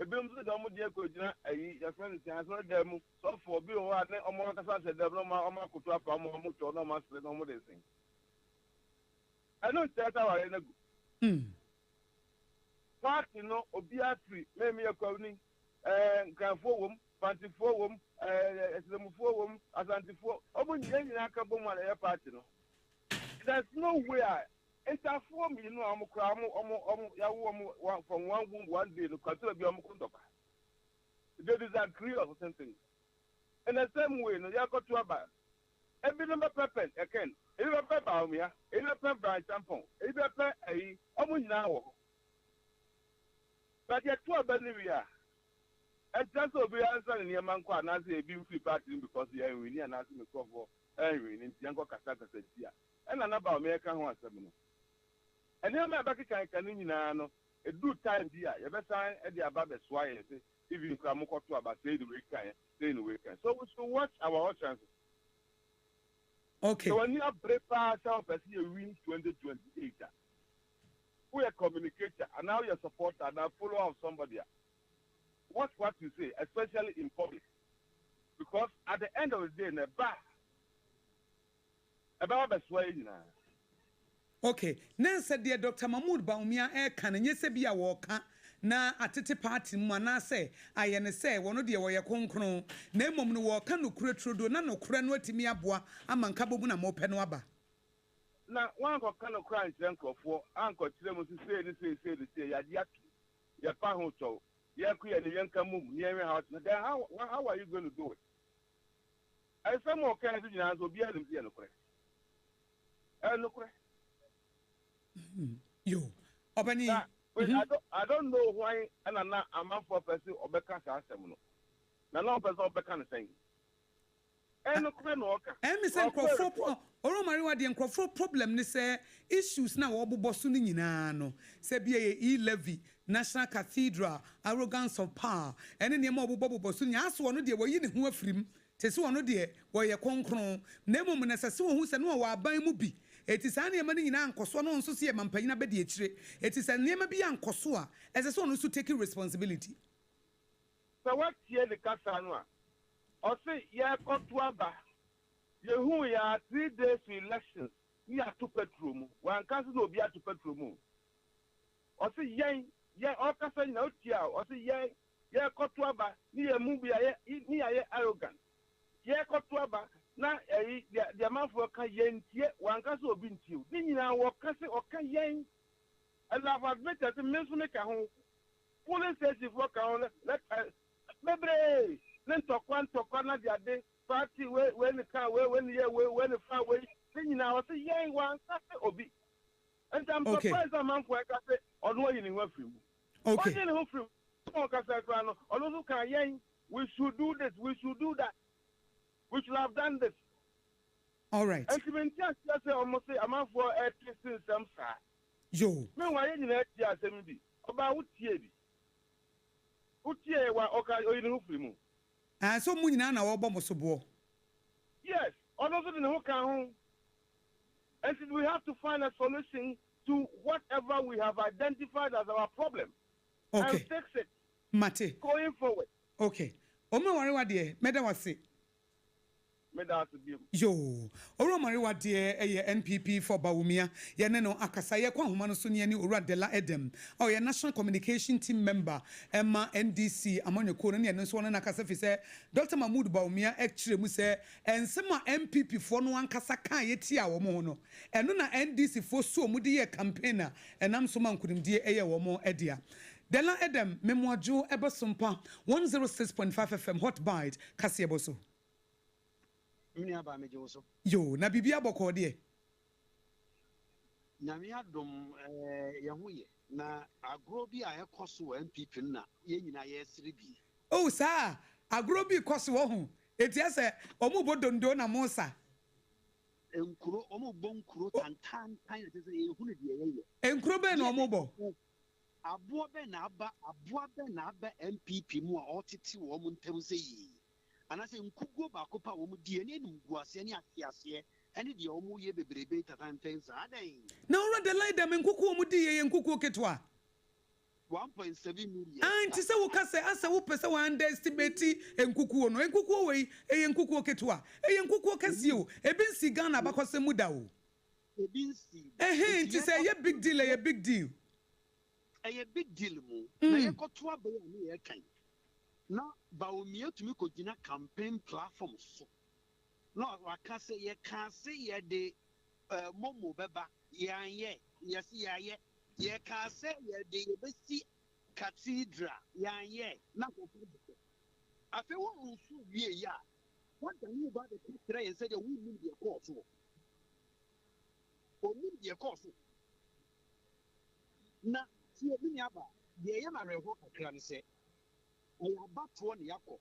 ebinom nso de wɔn deɛ kɔgyina ayi yɛfrɛ no sɛ asɔre dan mu sɔfoɔ bi wɔ hɔ a ne wɔn ankasa ahyɛ dɛm na wɔn akoto afa wɔn twɛ na wɔn asere na wɔn de sen. Ɛno nkyerɛ sɛ aware no gu. Party no, obiara firi mɛmi yɛ kwawuni, Nkranfoɔ wom, Fantifoɔ wom, Ɛsrɛmufoɔ wom, Asantefoɔ, wɔn nyinaa ka bɔ mu a ɛyɛ party no. There is no way a ntafoɔ mmienu a wɔn kora wɔn yawo wɔn from one womb one day no kwantura bi a wɔn kɔ ntɔkwa. They disagree on certain things. In the same way no, yɛakɔto aba, ebinom bɛpɛ pɛn ɛkɛn, ebi bɛpɛ Bawumia, ebi bɛpɛ Bryan Acheampong, ebi bɛpɛ ɛyi, wɔn nyinaa wɔ hɔ. But yɛto aba no wie a, ɛnkyerɛ sɛ obi ansa ne nneɛma nkɔ anaasɛ ebi mfiri party no because yɛn win anaasɛ me nkurɔfoɔ ɛnwin, nti yɛnkɔ kasakasa ti a ɛna na Bawumia ka ho asɛm no. Nneɛma a ɛbɛkeka no nyinaa no, eduru time bi a yɛbɛsan de aba bɛsoa yɛn sɛ even kura mo kɔto aba sei de wei kan, sei de wei kan. So we should watch our utterances. Sɛ wɔn ani abere paa sɛ wɔpɛ sɛ yɛ win 2028 a, woyɛ communicator anaa woyɛ supporter anaa follower of somebody a, watch what you say, especially in public, because at the end of the day na ɛba ɛbɛba bɛsoa yɛ nyinaa. Okay, na sɛ deɛ Dr Mahmood Bawumia ɛreka no nyɛ sɛ bi a wɔreka na atete party mu anaasɛ ayɛ ne sɛ wɔno deɛ wɔyɛ kronkron, na mmom no wɔreka nokorɛ turodo na nokorɛ no atumi aboa ama nkabɔ mu na mɔpɛ no aba. Na wankɔka no koraa nkyerɛ nkurɔfoɔ, ankɔkyerɛ mu sɛ sei ne sei, sei ne sei, yɛagye ato, yɛfa ho kyɛw, yɛko yɛ ne yɛnka mum ne yɛnhwɛ how, then how are you going to do it? Ɛsɛm a ɔka nso nyinaa nso, obiara nim sɛ yɛ nokorɛ, ɛyɛ nokorɛ. Yo, ɔbɛni. Na wait, I don't know why ɛna na amanfoɔ pɛ sɛ ɔbɛka saa asɛm no, na ɔpɛ sɛ ɔbɛka no sɛn, ɛyɛ nokorɛ na ɔka. Ɛmi sɛ nkurɔfoɔ ɔrɔmariwa deɛ, nkurɔfoɔ problem ne sɛ issues na wɔbobɔ so no nyinaa no, sɛ bi yɛ e-levy, National Cathedral, arrogance of power, ɛne nneɛma a wɔbobɔbobɔ so nyinaa so, ɔno deɛ wɔyi ne ho afiri mu. Te sɛ ɔno deɛ, wɔyɛ kronkron, na mmom no ɛsɛ sɛ wɔhu sɛ na wɔwɔ aban mu bi, enti saa nneɛma no nyinaa ankɔso a na ɔno nso so yɛ mampanyin abadiakyire, enti sɛ nneɛma bi ankɔ so a, ɛsɛ sɛ ɔno nso take responsibility. Sɛ woatie ne kasa no a, ɔse yɛrekɔto aba, yɛhuu yɛ ara 3 days to elections ne yɛato petrol mu, wanka nso na obi ato petrol mu o. Ɔse yɛn, yɛn, ɔrekasa nyinaa wotie a, ɔse yɛn, yɛrekɔto aba ne yɛn mu bi ayɛ ne yɛayɛ arrogant, yɛrekɔto aba na ɛyi deɛ deɛ amanfoɔ ka yɛntie, wanka sɛ obi ntie o, ne nyinaa wɔka sɛ ɔka yɛn, and I've admitted sɛ me nso meka ho, polling station foɔ ka ho, let bebree ne ntɔkwa ntɔkwa na de ade party wei wei ne ka wei wei ne yɛ wei wei ne fa wei ne nyinaa ɔsɛ yɛn, wanka sɛ obi. Nti I'm surprised sɛ amanfoɔ ɛka sɛ ɔno ayi ne ho afiri mu. Ɔgye ne ho firi mu ɔkasa koraa no, ɔno nso ka yɛn, we should do this, we should do that, we should have done this. All right. Nti mi nti aseɛ sɛ ɔmo se amanfoɔ ɛte se nsɛm saa. Yo. Meanwhile, yɛn nyinaa tie asɛm bi, ɔbaa wo tie bi, wo tie wa ɔka oyi ne ho firi mu. Ah, so mu nyinaa na wɔbɔ mo soboɔ. Yes, ɔno nso de ne ho ka ho. And we have to find a solution to whatever we have identified as our problem and fix it Mate. going forward. Okay. Ɔmo awarewa deɛ, mɛda wase. Meda ase bio. Yo, Owura Marewa deɛ ɛyɛ NPP for Bawumia. Yɛne no akasa. Yɛkɔ ahoma no so ne yɛne Owura Dela Edem a ɔyɛ National Communication Team member ɛma NDC amanyɔkuo no ne ɛno nso ɔne no akasa fi sɛ Dr. Mahmood Bawumia ɛkyerɛ mu sɛ nsɛm a NPP foɔ no ankasa kaa yɛtia wɔn ho no, ɛno na NDC foɔ so wɔn de yɛ campaign a ɛnam so ma nkonimdie ɛyɛ wɔn ɛdea. Dela Edem, Memoadwo ɛbɛ Sompa 106.5 FM Hot Bite kaseɛ bɔ so. Me nua baa, megye wo so. Yo, na biribi abɔkɔɔ deɛ? Nyame adom, yɛn ho yɛ, na agorɔ bi a ɛkɔ so wɔ NPP no na yɛn nyinaa yɛresere bi. Oh, saa agorɔ bi kɔ so wɔ ho, eti asɛ ɔmo bɔ dondo na mo sa. Nkuro, ɔmo bɔ nkuro tantantan a kyerɛ sɛ yɛhunu deɛ yɛyɛ. Nkuro bɛn na ɔmo bɔ? Aboɔ bɛn na aba, aboa bɛn na aba NPP mu a ɔtete wɔn ntam sɛ yie, anaasɛ nkuguo baako pa a wɔn di ɛne animguaseɛ ne ahweaseɛ ɛne deɛ wɔn yɛ bebrebe tatantan saa adɛn? Na Owura Dela Edem, nkukuo ɔmo di yɛ yɛ nkukuo ketewa? 1.7 million. Ah, nti sɛ woka sɛ asɛ wopɛ sɛ wɔn underestimate nkukuo no, nkukuo wei ɛyɛ nkukuo ketewa? Ɛyɛ nkukuo kɛseɛ o. Ebi nsi Ghana abakɔsɛm mu da o. Ebi nsi. Ɛhɛn, nti sɛ ɛyɛ big deal, ɛyɛ big deal. Ɛyɛ big deal mu na yɛkɔto abɛyɛ a ne yɛrekan na Bawumia tumi kɔgyina campaign platform so na waka sɛ yɛka se yɛde MoMo bɛba, yɛanyɛ, yɛse yɛayɛ, yɛka sɛ yɛde yɛbɛsi cathedral, yɛanyɛ, na nkɔfoɔ de sɛ afei wɔn nso wie yi a wɔdane wo ba bɛka kyerɛ yɛn sɛdeɛ wonnim deɛ kɔɔ soɔ, ɔnim deɛ kɔɔ so. Na tie, me nua ba, deɛ ɛyɛ no awerɛhoɔ kakra ne sɛ ɛyɛ abatoɔ ne yɛakɔ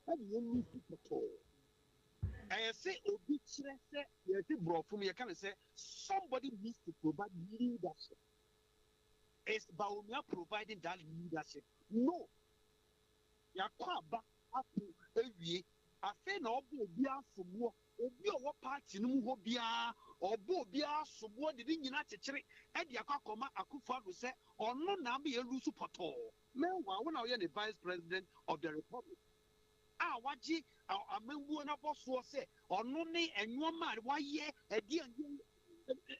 ɛne yɛnni si pɔtɔɔ. Ɛyɛ sɛ obi kyerɛ sɛ yɛte borɔfo mu yɛka no sɛ somebody needs to provide leadership. Is Bawumia providing that leadership? No. Yɛakɔ aba ato awie, afei na ɔbɔ obi asoboɔ, obi a ɔwɔ party no mu hɔ biara ɔbɔ obiara soboɔ de ne nyinaa kyekyere ɛde akɔ akɔma Akufo-Addo sɛ ɔno na ama yɛlose pɔtɔɔ. Meanwhile, wo na ɔyɛ ne Vice President of the Republic a wagye amammuo no abɔ soɔ sɛ ɔno ne nneɛma a wayɛ ɛde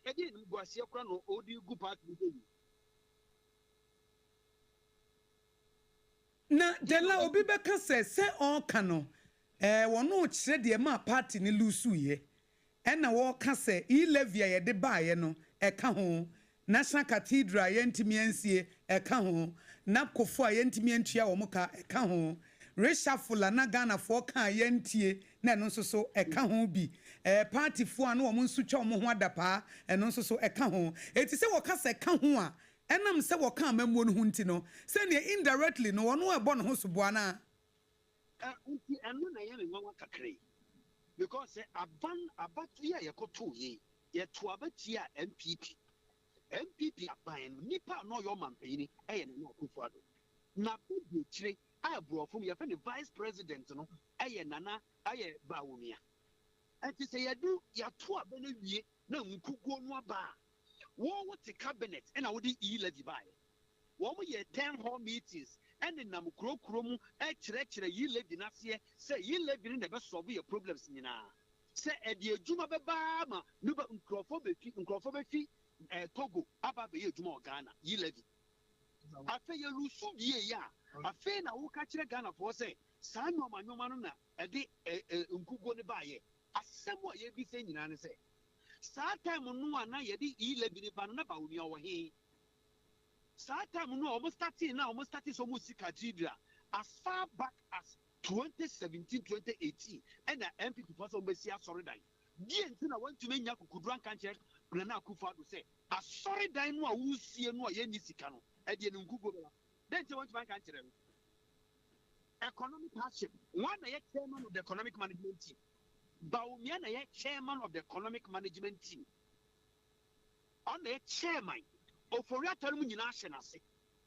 ɛde animguaseɛ kora na ɔde gu party no sɛ yi. Na Dela, obi bɛka sɛ ɔreka no wɔn kyerɛ deɛ maa party ne lose yɛ, ɛna wɔreka sɛ e-levy a yɛde baeɛ no ɛka ho, National Cathedral a yɛntumi ansie ɛka ho, NABCO a yɛntumi antua wɔn ka ɛka ho, reshuffle a na Ghanafoɔ ka a yɛntie na ɛno nso so ɛka ho bi, partyfoɔ a na wɔn nso twa wɔn ho adapaa, ɛno nso so ɛka ho. Eti sɛ wɔka sɛ ɛka ho a, ɛnam sɛ wɔka amammuo no ho nti no, sɛnea indirectly no wɔn ɛbɔ ne ho so boa naa. Nti ɛno na ɛyɛ me nwanwa kakra yi, because sɛ aban abato yi a yɛkɔtoo yi, yɛto aba tia NPP, NPP aban no, nipa a na ɔyɛ ɔmampanyini ɛyɛ Nana Akufo-Addo na bɛdi akyire. a borɔfo mu yɛfrɛ no Vice President no yɛ Nana yɛ Bawumia. Ɛnti sɛ yɛdu yɛato aba no awie na nkuguo no aba a, wo wote cabinet ɛna wode E-levy baeɛ. Wɔn yɛɛ town hall meetings ɛnenam kuro kuro mu ɛkyerɛkyerɛ E-levy no aseɛ sɛ E-levy no na ɛbɛ solve yɛ problems nyinaa. Sɛ ɛde adwuma bɛba ara ma nipa nkurɔfoɔ bɛfi nkurɔfoɔ bɛfi ɛɛ Togo aba abɛyɛ adwuma wɔ Ghana, E-levy. Afei yɛ lusu wieeɛ a, afei na woka kyerɛ Ghanafoɔ sɛ saa nnoɔma nnoɔma no na ɛde nkuguo no baeɛ. Asɛm a yɛrebisa nyinaa ne sɛ, saa time no a na yɛde E-levy no ba no na Bawumia wɔ he? Saa time no a wɔn startee no a wɔn startee sɛ wɔn resi cathedral as far back as 2017, 2018 ɛna NPP foɔ sɛ wɔn bɛsi asɔredan. Deɛ nti na wɔntumi annya akukuduro anka ankyerɛ Nana Akufo-Addo sɛ asɔredan no a woresie no a yɛnni sika no, ɛdeɛ no nkuguo bɛba. Dɛn nti na wɔntumi anka ankyerɛ no? Economic hardship, Hwan na ɛyɛ chairman of the economic management team? Bawumia na ɛyɛ chairman of the economic management team. Ɔno na ɛyɛ chairman. Ofori-Atta nom nyinaa hyɛ n'ase.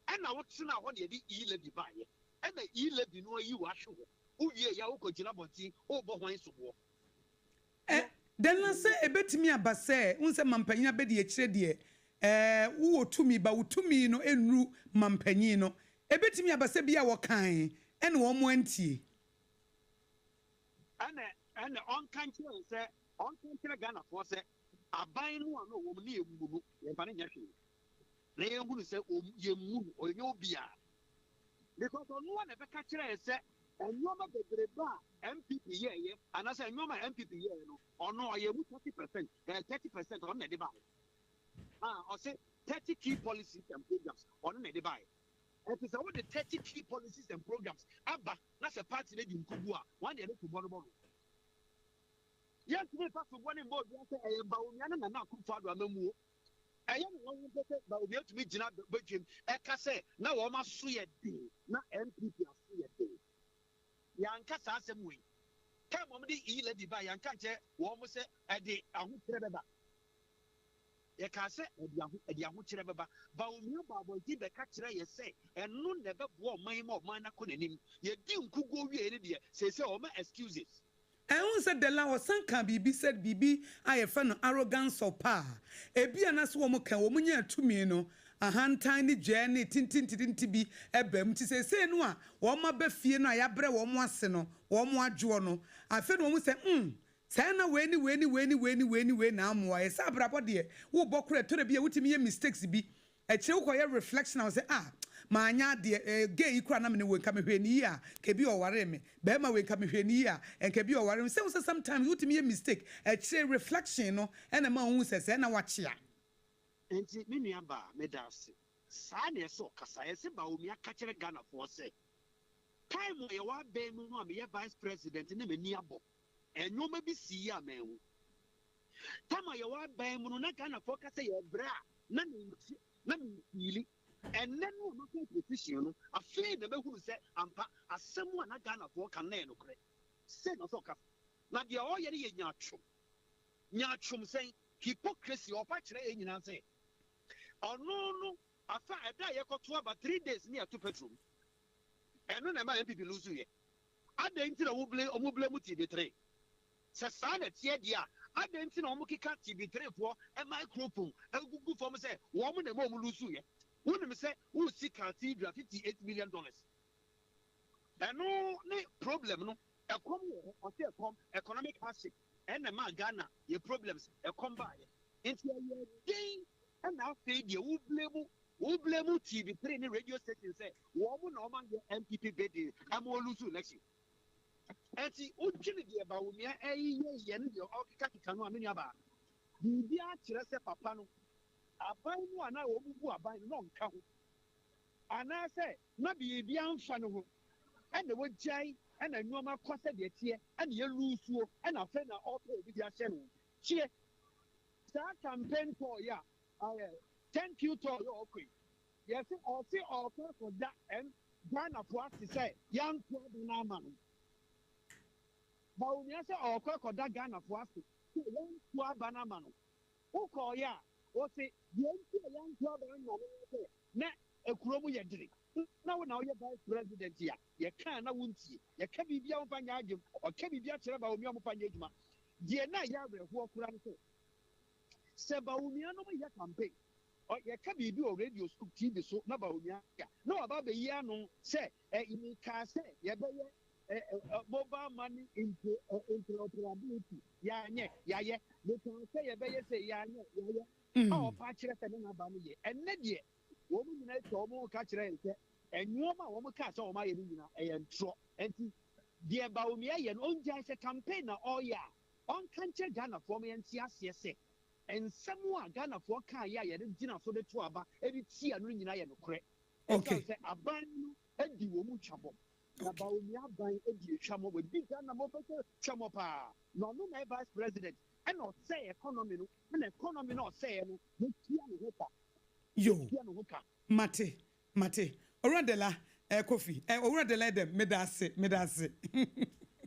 Ɛna wotenaa hɔ na yɛde E-levy baeɛ. Ɛna E-levy no ayi wo ahwe hɔ. Wowieeɛ a wokɔgyina abɔnten wobɔ hwan soboɔ? Ɛ, dɛn na sɛ ebetumi aba sɛ, wohu sɛ mampanyin abadiakyire deɛ, ɛɛ, wowɔ tumi, ba wo tumi no nnuru mampanyin no. Ebetumi aba sɛ bi a wɔkae ɛna wɔn antie. Ɛna, ɛna ɔnka nkyerɛ yɛn sɛ, ɔnka nkyerɛ Ghanafoɔ sɛ, aban no a na ɔwɔ mu no yɛmmu no, yɛmfa no nyɛ hwee. Na yɛnhunu sɛ ɔm, yɛmmu no, ɔnyɛ obiara. Because ɔno ara na ɛbɛka kyerɛ yɛn sɛ nnoɔma bebrebe a NPP yɛɛyɛ anaasɛ nnoɔma a NPP yɛɛyɛ no ɔno ɔyɛ mu 30 percent, ɛɛ 30% ɔno na ɛde baeɛ. Ah, ɔse 30 key policies and programs ɔno na ɛde baeɛ. Ɛnti sɛ wode 30 key policies and programs aba na sɛ party no di nkoguo a, wɔn deɛ ne soboɔ no bɔ no. Yɛntumi mfa soboɔ no mmɔ obiara sɛ ɛyɛ Bawumia ne Nana Akufo-Addo amammuo. Ɛyɛ me nwanwa mpo sɛ Bawumia tumi gyina badwam ka sɛ na wɔn aso yɛ den na NPP aso yɛ den. Yɛanka saa asɛm wei. Time a wɔde E-levy bae, yɛanka ankyerɛ wɔn sɛ ɛde ahokyerɛ bɛba. Yɛkaa sɛ ɛde aho ɛde ahokyerɛ bɛba. Bawumia baa abɔnten bɛka kyerɛɛ yɛn sɛ ɛno na ɛbɛboa ɔman yi ma ɔman no akɔ n'anim. Yɛdii nkuguo wieeɛ no deɛ, seesei wɔma excuses. Ɛho sɛ Della ɔsan kaa biribi sɛ biribi a yɛfrɛ no arrogance of power. Ebia na sɛ wɔn ka wɔn nyaa tumi no, ahantan ne dwɛɛ ne tintintirinti bi ba mu. Nti seesei no a wɔn aba fie no a yɛabrɛ wɔn ase no, wɔn adwoɔ no, afei na wɔhu sɛ mm, saa na wei ne wei ne wei ne wei ne wei ne wei na amoa yɛ. Sɛ abrabɔ deɛ, wobɔ koraa ɛtɔ da bi a wotumi yɛ mistakes bi. Akyire wokɔyɛ reflection a wo sɛ ah manyɛ adeɛ eh gay yi koraa na mene wei nka mehwɛɛ no yie a nka ebia ɔwaree me, barima wei nka mehwɛɛ no yie a nka ebia ɔwaree me. Sɛ wohu sɛ sometimes wotumi yɛ mistake akyire reflection no na ɛma wohu sɛ sɛɛ na wakyea. Enti me nua baa meda ase. Saa na ɛsɛ ɔkasa. Ɛsɛ Bawumia ka kyerɛ Ghanafoɔ sɛ time a yɛwɔ abɛn mu no a meyɛ vice president na m'ani abɔ nnoɔma bi siiɛ a manhu. Tam a yɛwɔ aban mu no na Ghanafoɔ ka sɛ yɛbrɛ a na mente na menfiili. Ɛnnɛ no a makɔ opposition no afei na mahunu sɛ ampa asɛm a na Ghanafoɔ ka no na ɛyɛ nokorɛ. Sei na ɔsɛ ɔkasa. Na deɛ ɔreyɛ no yɛ nyaatwom. Nyaatwom sɛn? Hypocrisy. Ɔpa kyerɛ yɛn nyinaa sɛ ɔno no afa ɛda a yɛkɔto aba 3 days ne yɛto petrol mu. Ɛno na ɛma NPP lose yɛ. Adɛn nti na wɔn blame TV3? Sɛ saa na ɛteɛ deɛ a, adɛn nti na wɔkeka TV3 foɔ microphone gugu fam sɛ wɔn na ɛma wɔn lose yɛ? Wonim sɛ woresi cathedral $58 million. Ɛno ne problem no. Ɛkɔm wɔ hɔ, ɔsɛ ɛkɔm, economic hardship ɛna ɛmaa Ghana yɛ problems, ɛkɔm baeɛ. Nti ɛyɛ den ɛna afei deɛ wo blame wo blame TV3 ne radio station sɛ wɔn na wɔn ayɛ NPP bidding ɛma wɔn lose election. Ɛnti wodwene deɛ Bawumia ɛyeyɛ yɛ ne deɛ ɔkekakeka no a, me nuabaa, biribiara kyerɛ sɛ papa no, aban no a na wɔn bu aban no na ɔnka ho, anaasɛ na biribiara mfa no ho, ɛna wagyae ɛna nneɛma kɔ sɛdeɛ teɛ ɛna yɛlusuo ɛna afei na ɔpɛ obi de ahyɛ no. Tie saa campaign tour yi a ɛyɛ thank you tour yɛ ɔkɔ yi, yɛsɛ ɔse ɔkɔ akɔda ɛn Ghanafoɔ ase sɛ yɛnto aba no ama no. Bawumia sɛ ɔkɔ akɔda Ghanafoɔ ase sɛ yɛnto aba no ama no. Wokɔɔyɛ a wɔse deɛ nti a yɛnto aba no ama no sɛ na ekuro mu yɛ dene. Na wo na woyɛ vice president a, yɛka a na wontie. Yɛka biribi a womfa nyɛ adwene. Ɔka biribi akyerɛ Bawumia a wɔmfa nyɛ adwuma. Deɛ na ɛyɛ awerɛhoɔ koraa ne sɛ, sɛ Bawumia nom yɛ campaign, ɔ, yɛka biribi wɔ radio so, TV so na Bawumia a, na waba abɛyi ano sɛ, ɛ, mekaa sɛ yɛbɛyɛ ɛ, ɛ, mobile money inter, ɛ, interoperability, yɛanyɛ, yɛayɛ. Mekaa sɛ yɛbɛyɛ sei, yɛanyɛ, yɛayɛ. A ɔpa akyerɛ sɛ ne n'aba no yɛ. Ɛnnɛ deɛ, wɔn nyinaa atwa wɔn ho ka kyerɛ yɛn sɛ nnoɔma a wɔkaa sɛ wɔayɛ no nyinaa, ɛyɛ ntorɔ. Enti deɛ Bawumia yɛ no, ɔngyae. Sɛ campaign na ɔreyɛ a, ɔnka nkyerɛ Ghanafoɔ ma yɛnte aseɛ sɛ nsɛm a Ghanafoɔ kaeɛ a yɛde gyina so de to aba de tia no no nyinaa yɛ nokorɛ. Ɛsiane sɛ aban no adi wɔn twabɔ. Na Bawumia aban adi atwamɔ. Wadi Ghana mmɔfra twamɔ paa. Na ɔno na ɛyɛ vice president. Ɛna ɔsɛe economy no. Ɛna economy no a ɔsɛeɛ no, yɛtua ne ho ka. Yo. Yɛtua ne ho ka. Mate, mate. Owura Dela, eh, Kofi, eh, Owura Dela Edem, meda ase, meda ase.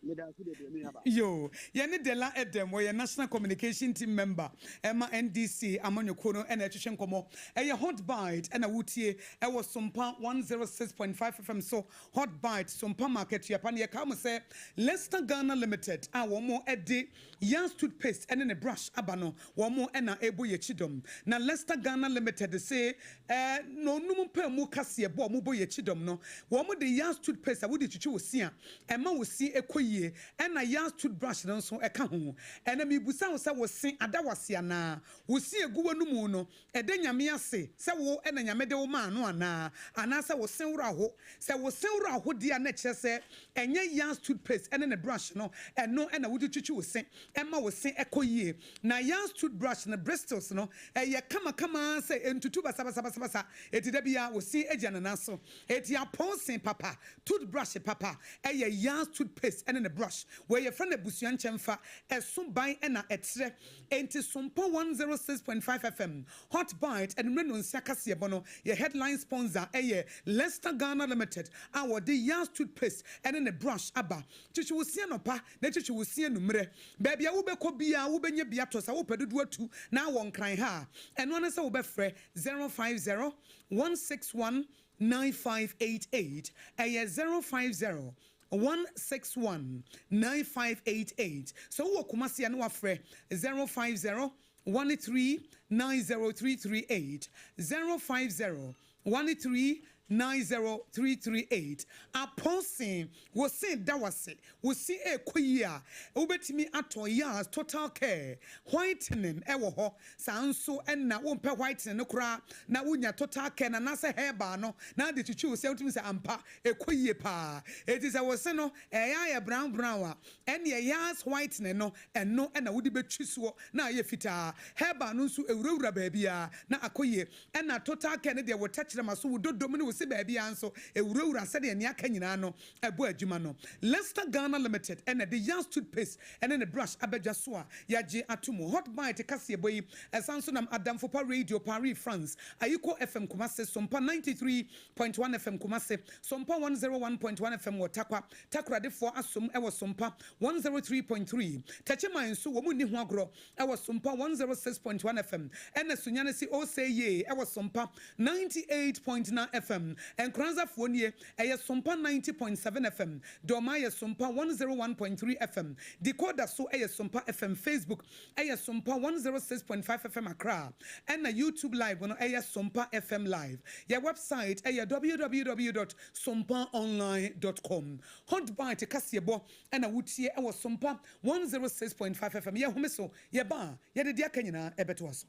Meda ase bebree, me nuaba. Yo. Yɛne Dela Edem, ɔyɛ National Communication Team member ɛma NDC amanyɔkuo no ɛna ɛtwetwe nkɔmmɔ. Ɛyɛ Hot Bite ɛna wotie ɛwɔ Sompa 106.5 FM so. Hot Bite, Sompa ma akatua pa no. Yɛkae mo sɛ Lester Ghana Limited a wɔn de Yans toothpaste ne ne brush aba no, wɔn na ɛrebɔ yɛn akyi dɔm. Na Lester Ghana Limited se eh, nonum mpaamu kaseɛbɔ a wɔbɔ yɛn akyi dɔm no, wɔn de Yans toothpaste a wode twitwi wo se a, ɛma wo se kɔ yie, ɛna Yans toothbrush no nso ka ho. Ɛnɛ merebisa wo sɛ wo se ada wo ase anaa? Wo se egu w'anomu no, Ɛda Nyame ase sɛ wo na Nyame de wo maa no anaa? Anaasɛ wo se wora ho? Sɛ wo se wora ho deɛ a na ɛkyerɛ sɛ ɛnyɛ Yans toothpaste ne ne brush no, ɛno na wode twitwi wo se ɛma wo se ɛkɔ yie. Na Yans toothbrush no bristles no ɛyɛ kamakama ara sɛ ɛntutu basabasabasabasa, enti da biara wo se gya ne nan so. Enti apɔn se papa, toothbrush papa ɛyɛ Yans toothpaste ne ne brush. Wei yɛfrɛ no abusua nkyɛmfa, ɛso ban na ɛtrɛ. Enti Sompa 106.5 FM, Hot Bite, Anwummere Nnɔnsia Kaseɛbɔ no, yɛ headline sponsor yɛ Lester Ghana Limited a wɔde Yaz toothpaste ne ne brush aba. Kyekye wo se anɔpa na kyekye wo se anwummerɛ. Baabi a wobɛkɔ biara wobɛnya bi atɔ. Sɛ wopɛ dodoɔ atu na wɔ Nkran ha a, ɛno ara ne sɛ wobɛfrɛ 050 161 9588. Ɛyɛ 050 161 9588. Sɛ wowɔ Kumasi a na wafrɛ 050 13 90338, 050 13 90338. Apɔn se wo se da wase, wo se ɛrekɔ yie a, wobɛtumi atɔ Yaz Total Care Whitening wɔ hɔ. Saa nso na wompɛ whitening no koraa na wonya Total Care no anaasɛ Herbal no na ade twitwi wo se a, wotumi sɛ ampa Ɛkɔ yie paa. Enti sɛ wo se no ɛyɛ ayɛ brown brown a, ɛnneɛ Yaz whitening no, ɛno na wode bɛtwi soɔ na ayɛ fitaa. Herbal no nso ɛwurawura baabiara na akɔ yie. Ɛna Total Care no deɛ wo tɛkyerɛma so, wo dodom ne wo se baabiara nso ɛwurawura sɛdeɛ nea aka nyinaa no ɛbɔ adwuma no. Lester Ghana Limited na ɛde Yaz toothpaste ne ne brush aba dwa so a yɛagye ato mu. Hot Bite kaseɛbɔ yi ɛsan nso nam Adamfo Pa Radio, Paris, France, Ayiko FM Kumasi, Sompa 93 Point one FM Kumasi, Sompa 101.1 FM wɔ Tarkwa, Takoradefoɔ asom wɔ Sompa 103.3, Techiman nso wɔn nni ho agorɔ wɔ Sompa 106.1 FM, ɛna Sunyani se Ose Yee wɔ Sompa 98.9 FM, Nkoranzafoɔ nie, ɛyɛ Sompa 90.7 FM, Dormaa yɛ Sompa 101.3 FM, Decoder so yɛ Sompa FM, Facebook ɛyɛ Sompa 106.5 FM Accra ɛna YouTube live no ɛyɛ Sompa FM live. Yɛ website ɛyɛ www dot sompaonline dot com. Hot Bite kaseɛbɔ ɛna wotie ɛwɔ Sompa 106.5 FM. Yɛ home so, yɛba a, yɛde deɛ aka nyinaa ɛbɛtoa so.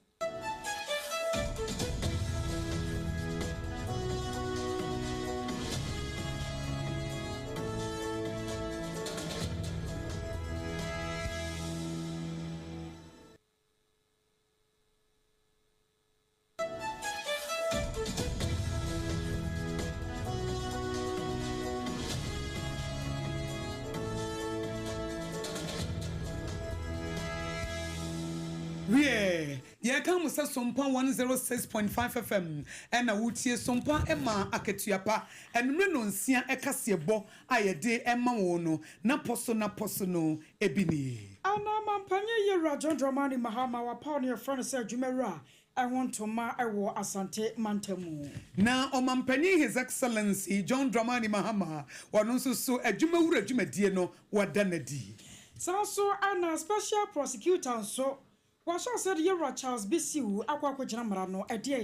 Wiɛ, yɛka mo sɛ Sompa 106.5 FM na wotie. Sompa ma akatua pa. Anwummere nnɔnsia kaseɛbɔ a yɛde ma wo no, n'apɔ so n'apɔ so no bi nie. Ana Mampanyin Yewura John Dramani Mahama wapaw nea yɛfrɛ no sɛ adwumawura ho ntoma wɔ Asante mantam mu. Na Ɔmanpanin His Excellency John Dramani Mahama, ɔno nso so adwumawura dwumadie no wada no adi. Saa nso na Special Prosecutor nso wahyɛ aseɛ de Yɛwura Charles Bisiw akɔ akɔgyina mmara no ɛdeɛ.